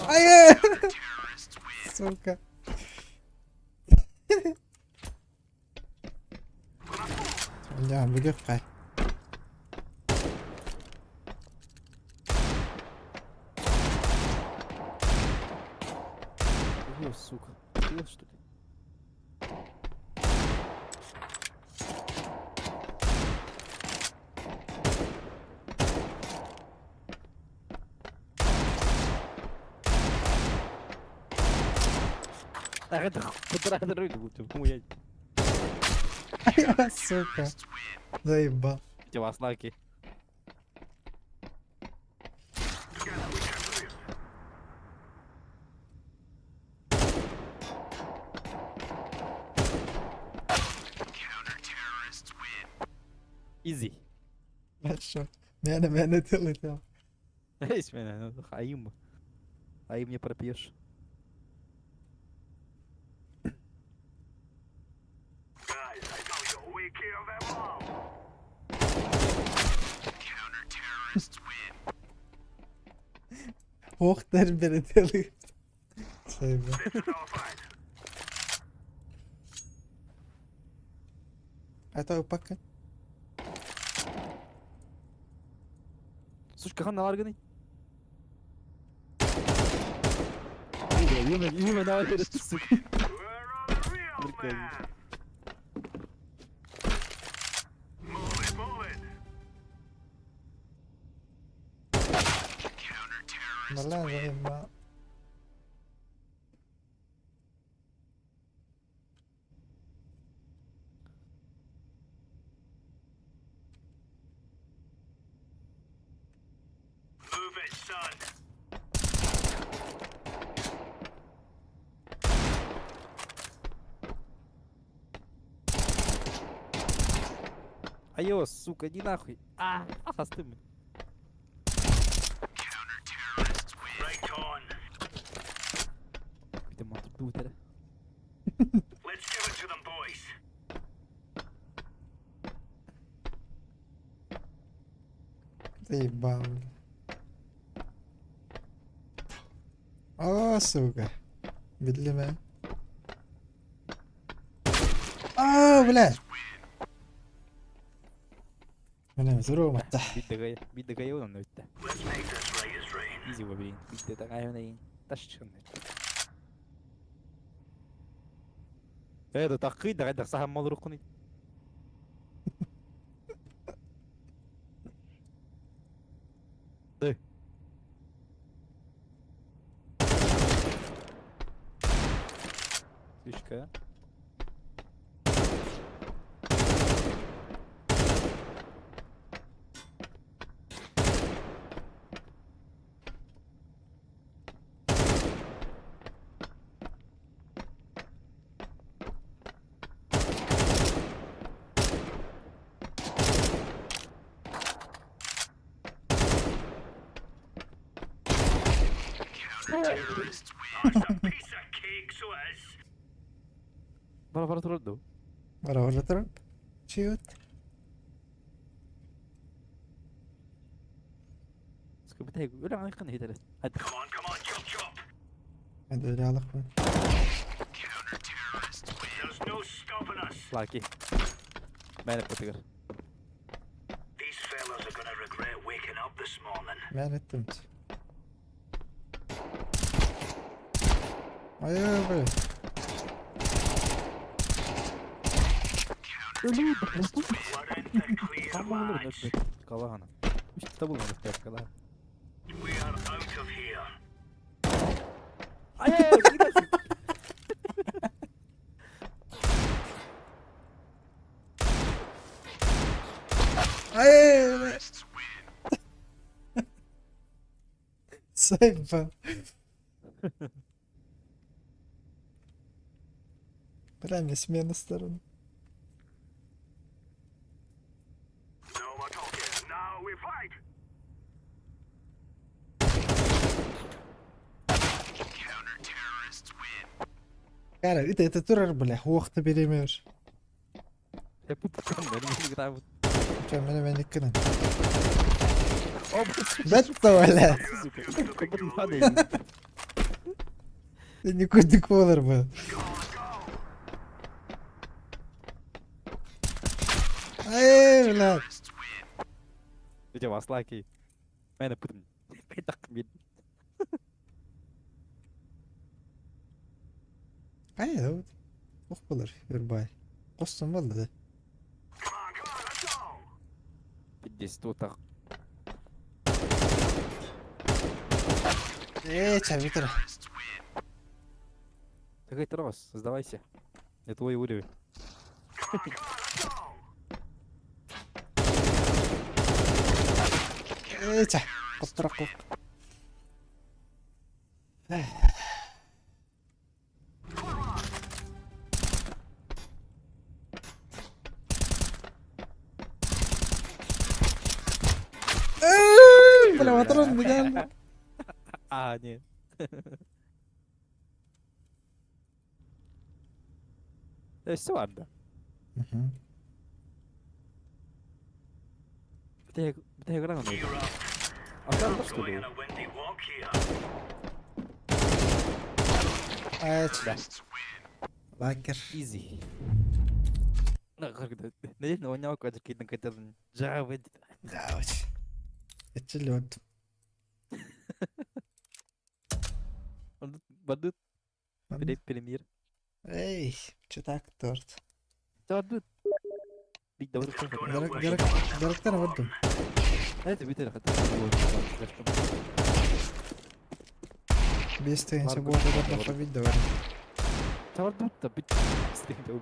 Ай! Сука. Я бүгүк кай. Ё, сука. Ты что ли? Сука. Заебал. Вас лаки. Easy. Хорошо. Мені мене ти летів. Есть меня, ну, аим. Аим не пропьешь. Guys, I tell you, we kill them all. Ох, тер перетели. Заебал. This is our fight. А то пока. Сучка, хан наварганы. Имя наварганы, сука. We're on the real Прикольно. man. Move it, move it. Бля, заебал. Move it, son. Айо, сука, иди нахуй. А, хастым. Right on. Какой-то мат дутер. Let's give it to them, boys. Заебал. бля. О, сука. Билиме. А, бля. Мене здорово. Биддагай он өттө. Let's make this right as rain. Изи блин. Биддагай он ташчын. Это такый да да сахам мал рукуни. Ды. Сучка. That's a piece of cake, so it is. Бара бара турду. Бара бара туруп. Чиют. Скобытай, өлө аны хитер. Come on, come on, chop, chop. Hadi alak There's no stopping us. Лаки. Мэн потыгар. These fellas are gonna regret waking up this morning. Ben ettim. Ay ay ay. We're in the clear, lads. Калагана. Үч табыл кала. We are out of here. Ай, кидай. Ay ay ay. Заебал. Бля, мне смена сторон. No more talking. Now we fight. Кара, это это турар, бля, уохта беремер. Чё, меня меня кынан. Бетто, бля. Ты никуда колор был. Эй, бля. Дядя Васлаки. Мэн пытым. Пытак мид. Ай, ох болар, Вербай. Костон болды да. Пиздец, тут так. Эй, ча, Виктор. Такой трос, сдавайся. Это твой уровень. Эй, ча. Коптурак кук. Эй, бля, патрон деген. А, нет. Все ладно. Битэ грана. А там что ли? Ай, Лакер. Изи. Надеюсь, на него какой-то какой-то Java. Да, очень. Это лед. Бадут премьер. Эй, че так торт? Бадут. Директор вот. Это битер хата. Без тенси будет это побить давай. Бадут да бит. Стрим да.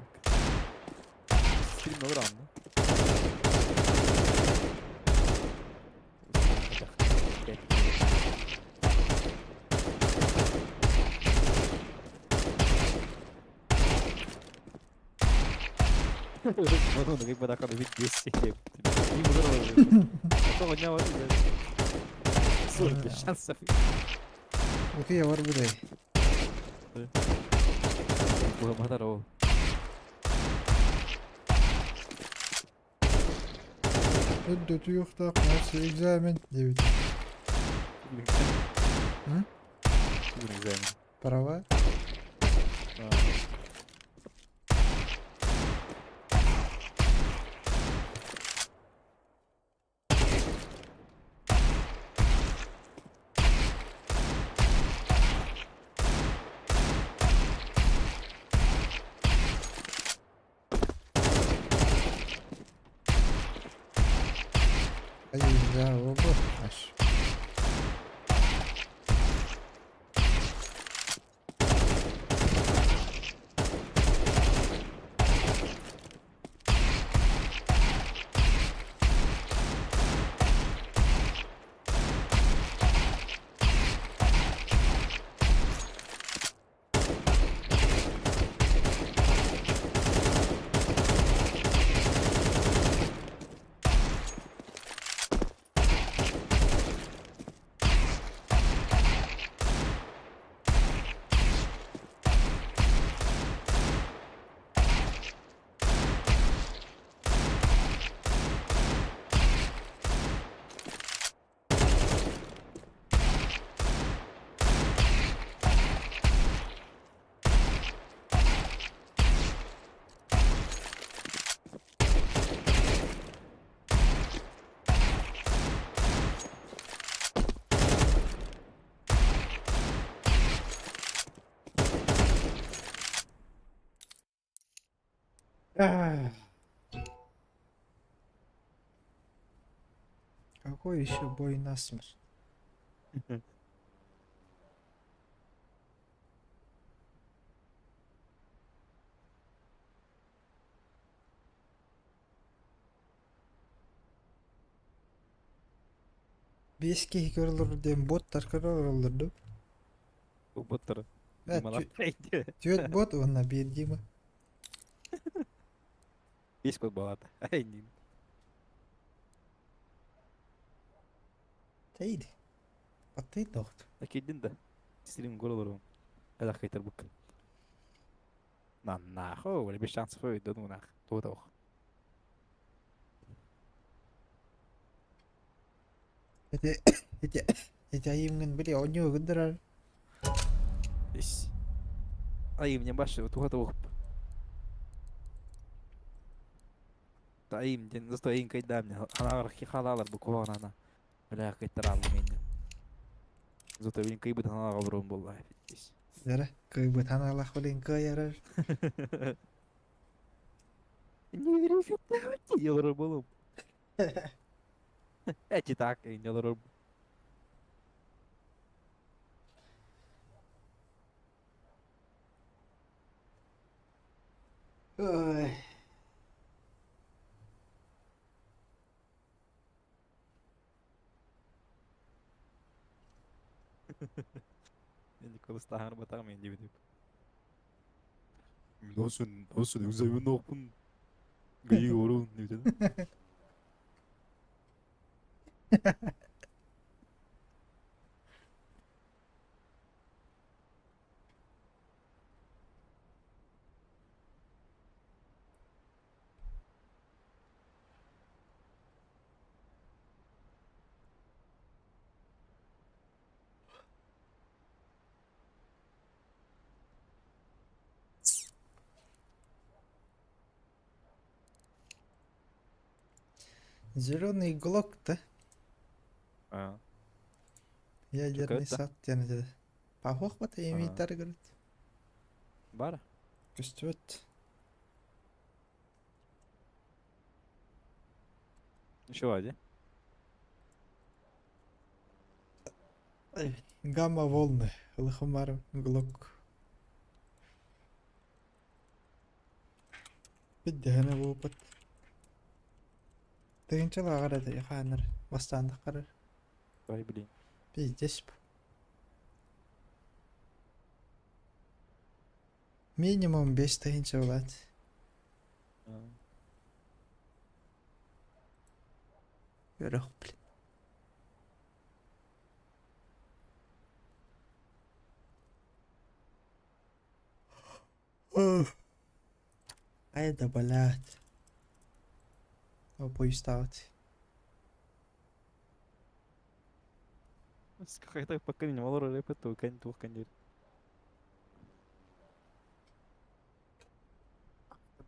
Стрим на ран. Bueno, no para dejar de ver Окей, я варбудай. Өттө экзамен 9. Экзамен. Права? Ай, да, оба. Аш. Какой еще бой насмерть? Бес киһи көрөлөр диэн боттар көрөлөр ду. Боттар. Түөт бот уонна биир Дима. Бес код балата. Ай, не. Тейди. Аттый доҕут. Акидин да. Стрим голору. Казах хейтер бук. На нахуй, бля, без шансов да ну нах. Туох. Ити ити ити айымҥын били оонньуу гыннарар. Ис. Айым не башы, туха туох. Айым ден, зато айым кайда мне. Ана халалар бу куһаҕан ана. Бля, кыйтараалым иннин. Зато билин кыйбыт ханаға бұрын болла. Ис. Дәрі, кыйбыт ханалах билин кыайарар. Невероятно, олорор болум. Эти так, не олорор. Ой. Енді кылыстағыр батақ мен деп деп. Olsun, olsun, üzerimin okun. Gıyı orun деп деді. Зеленый глок-то. А, Ядерный это? сад диэн этэ. Пахох бата имейтар говорит. Бар. Көстүбэт. Еще один. Гамма волны. Лыхымар глок. Биддэһэнэ буолбут. Тыгынча лааҕар этэ хаанар бастаандаххарар. Ой, блин. Пиздец. Минимум 5 тыһынча булаат. Көрөх, блин. Ай да блядь. Опуйставать. Какая-то пока не мало рэпа, то кань тух кандир.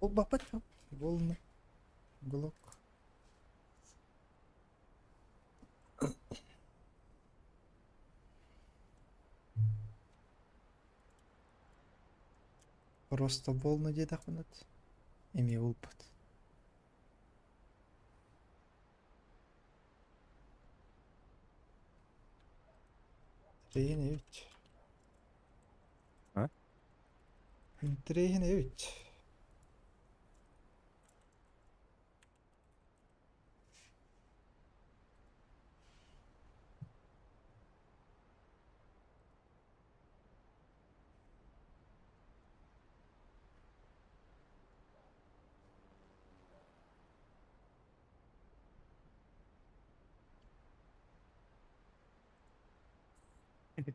Бұл бапат волны. Глок. Просто волны диэтэхпинэ эмиэ булбут. Трehen эбит. А? Трehen эбит.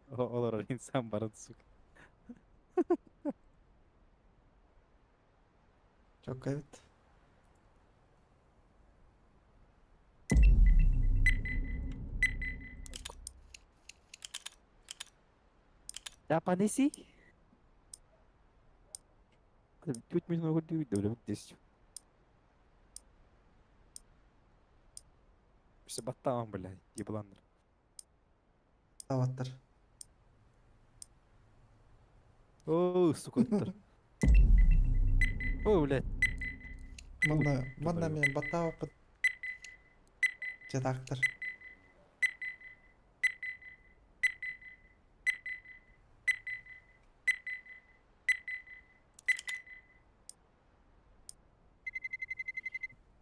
Олорор инсан барын, сука. Чокка эбит. Japanese? Чуть можно здесь. Все баттаан, блядь, ебландар. Таваттар. О, сука, ыттар. О, блядь. Манна, манна мен баттаабаппыт. Дьэ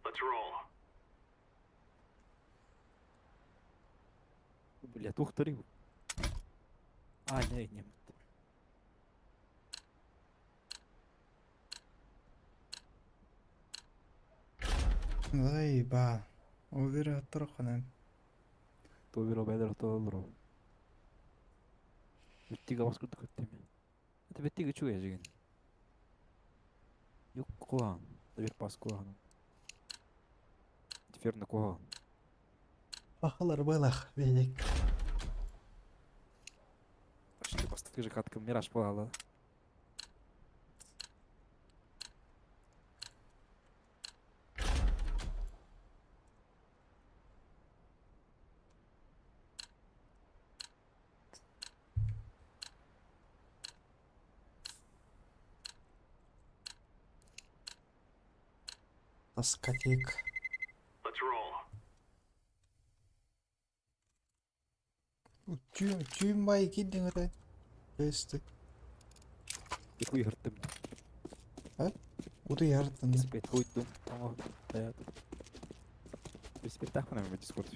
Let's roll. Блядь, ух ты. А, не, не. Заеба. Уверен, троханен. Товiro бедер толро. Беттига бас курдук өттүм. Это беттига чуя жигин. Юк куһаҕан. Оверпас куһаҕан. Инферно куһаҕан. Пахалар былах веник. Почти бастакы же катка Мираж буолла. Тоскотик. Let's roll. Түүн бай киирдиҥ этэ. Бэсти. Утуйартым. Утуйартын. Испет хуйдум. Оҥо. Испеттахпына мен Дискорд.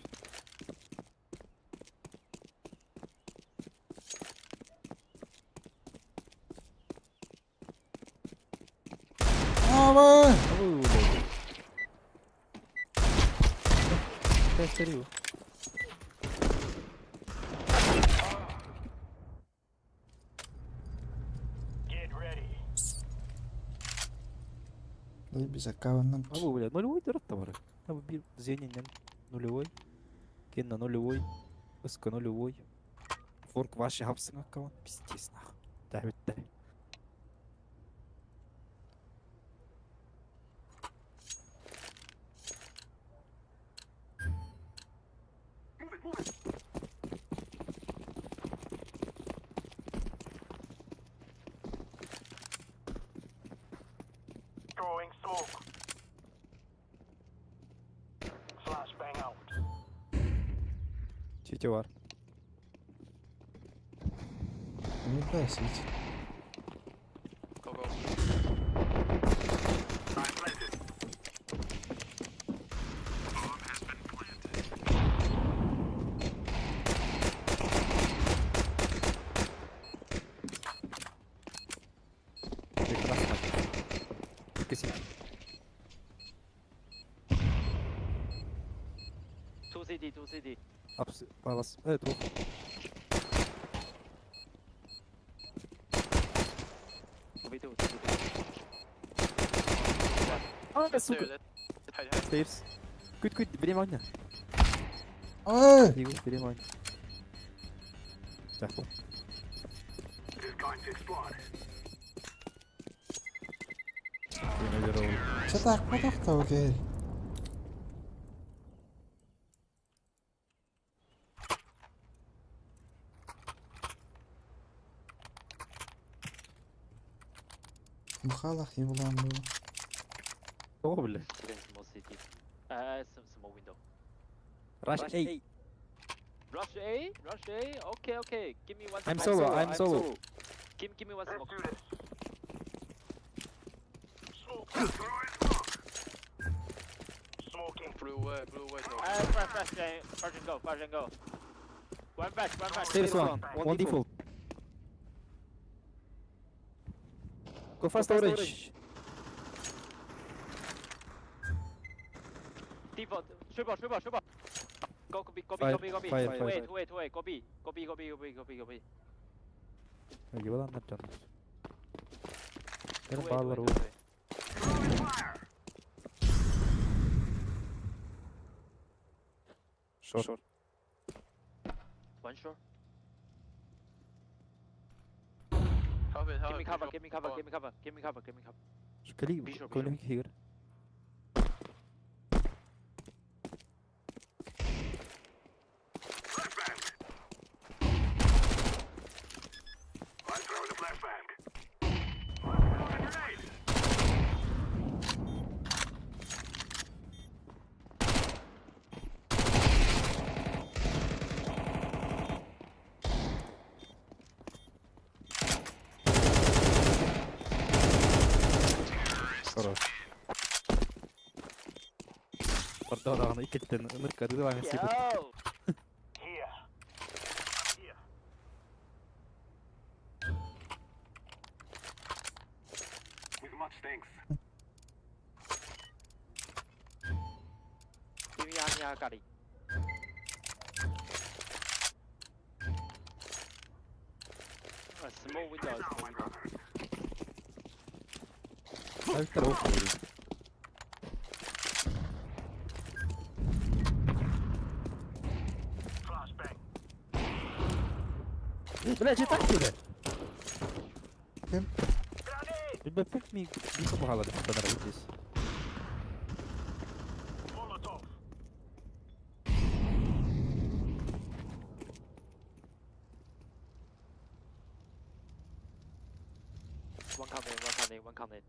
Ава! Тэстерю. Get ready. Ой, без аккаунтан. Абы, бля, нулевой дырат бар. Абы бир зенинен нулевой. Кенна нулевой. Ыска нулевой. Форк ваши хапсың аккаунт. Пиздец нахуй. Да, бітті. Move it, move it. Throwing smoke. Flashbang out. Чити бар. Не просить. Go go. I'm planted. Bomb has been planted. Прекрасно. Косяк. 2 CD, 2 CD. Апс, палас. Двух. 2v2, 2v2. А, сука. Стейпс. Куть, куть, бери меня. Ой! Бери, бери меня. Так, вот. It is going to explode. Что так, потах-то окей. Мухалах еблан был. О, бля. Second small city. Small window. Rush A. Rush A, rush A. Okay, okay. Give me one. I'm smoke. solo, I'm solo. Give me one Let's smoke. do this. Smoke. Throwing smoke. Smoking. Blue way, blue way. Flash, flash, flash and go, flash and go. One back, one back. Stairs one. One default. Go fast orange. Default, triple, triple, triple. Go, go B, go B, Fire, go B, go B. fire, fire. Wait, wait, wait. Go B, go B, go B, go B, go B, go B. Ебаландар жаным. Two Benim A, two A, bağlar two oldu. A. Throwing fire. Short. One short. Help it, help Give me it. cover, give me cover, give me cover, give me cover, give me cover. Шкали, Bishop, көлім кегір. Flashbang. I'm throwing a flashbang. I'm throwing a grenade. Хорош. Пардон, икеттен ынырка дылами сыпет. Yo! Here. I'm here. With much thanks. Give me a got it. A small window. Now, my Small window. brothers. Авиктар ол Бля, че так тебе? Ким? Билбэппин ми биир баҕалар понравитесь. One coming, one coming, one coming.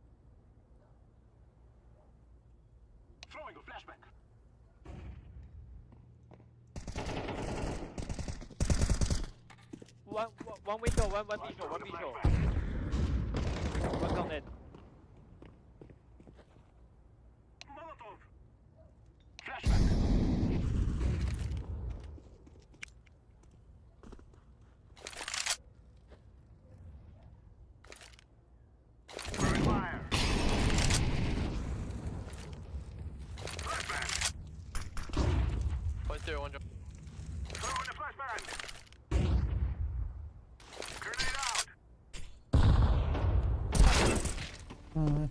One, one, one window, one, one visual, one visual. One coming. Point zero, one jump.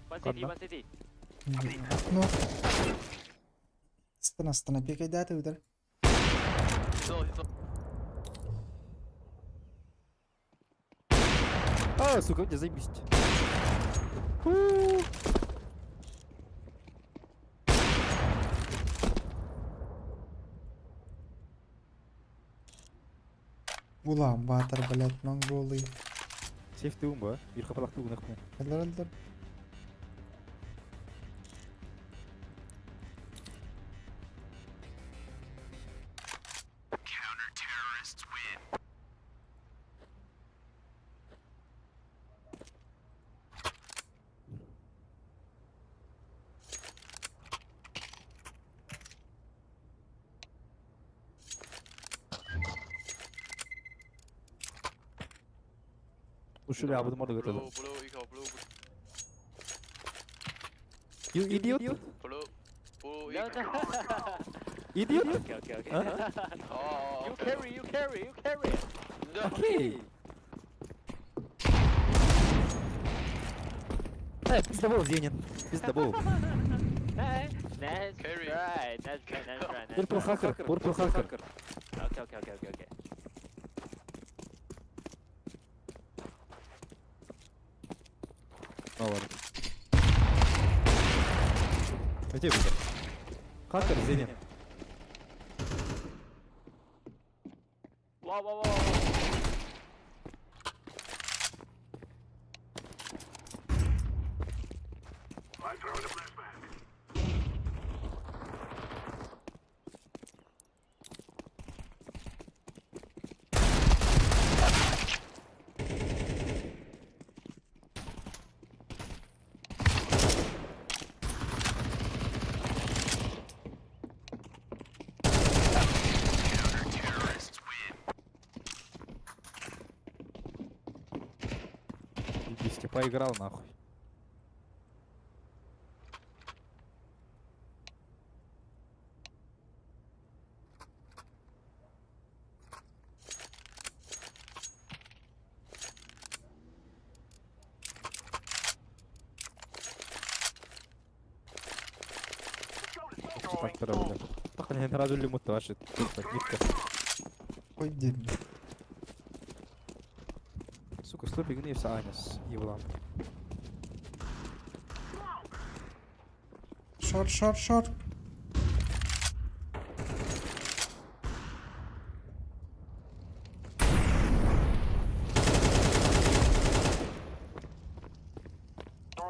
One city, one city. Окно. Стана, стана, пикайдаты удар. He's low, he's low. А, сука, где заебись. Улан Батор, блядь, монголы. Сейф ты умба, биир хапалахты угунахпын. Элдер, элдер. Ушли, а буду морду Blue, готовить. blue, eco, blue, You idiot! blue, blue, No, eco. no. Idiot! Okay, okay, okay. А? Oh, You okay. carry, you carry, you carry. No. Окей! Э, пиздобол, Зенин. Пиздобол. Nice, nice Carry. try, nice try, nice try, nice Purple try. hacker, purple hacker. Okay, okay, okay, okay, okay. Ну ладно. Где вы? Хакер, Зенин. Wow, wow, wow, wow. Ебись, я поиграл нахуй. Так, бля. Так, не сразу лимут ваши. Так, нитка. Ой, дерьмо. Сука, стой, бегни в Анис, еблан. Шорт, шорт, шорт.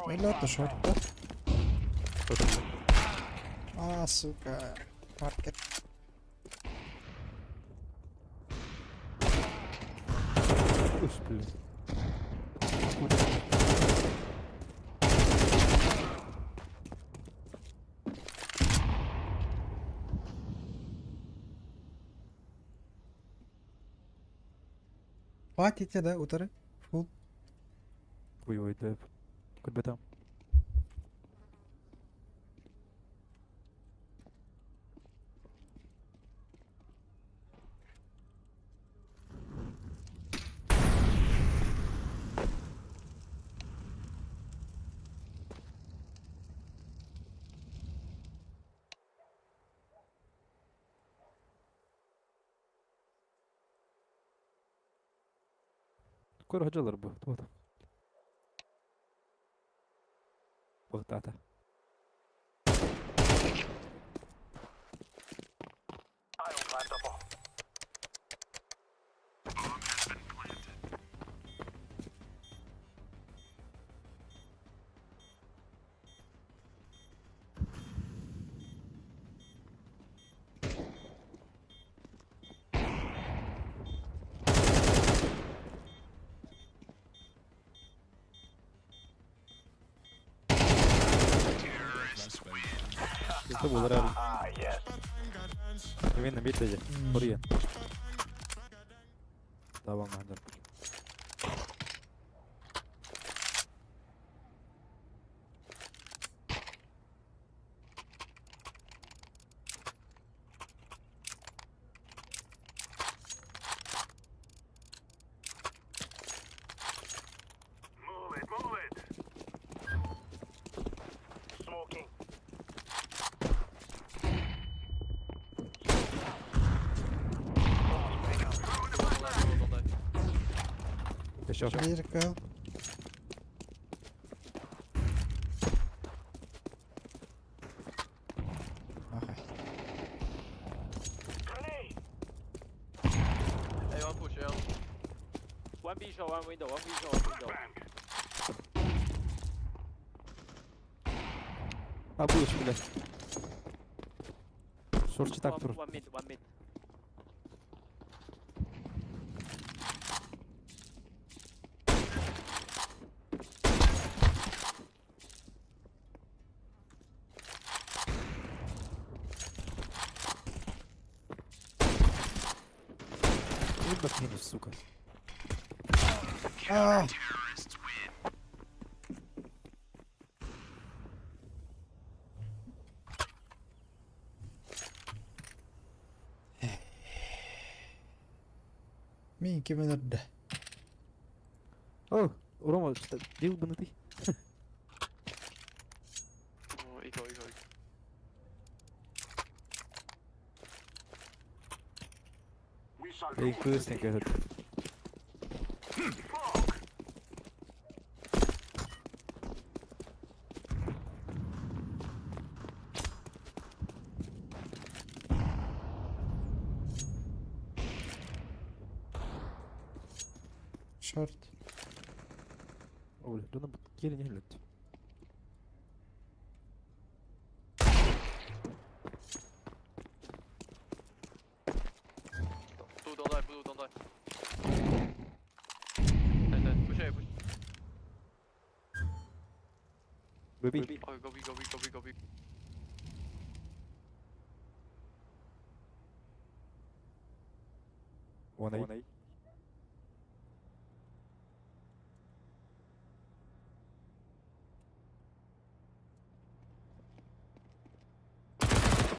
Бля, шорт, да? А, сука. Маркет. Уж, блин. Хватите, да, утары? Фул. Хуёвый деп. Куда там? Көр хадьалар бу. Туох. Быктата. Это булар abi. Именно бит же. Buraya. Tamam hadi. Move it, move it. Smoking. Don't die, don't die. Еще. Зеркал. Ага. Grenade. Hey, one push, A one. One B short, one window, one B short, one window. Bang. А будешь, блядь. Шорчи так One, тур. one mid, one mid. Ебать минус, сука. А, Мин ким өлөрдө? О, Рома, что, долбаный ты? Oh, eco, eco, eco. We shall Эй, кырсник этот. Smoke. Шорт. О, бля, да нам кели не глядь. Blue, don't die, blue, don't die. Nice, nice. Push A, push. Бэби. Oh, go B, go B, go B, go B. One A.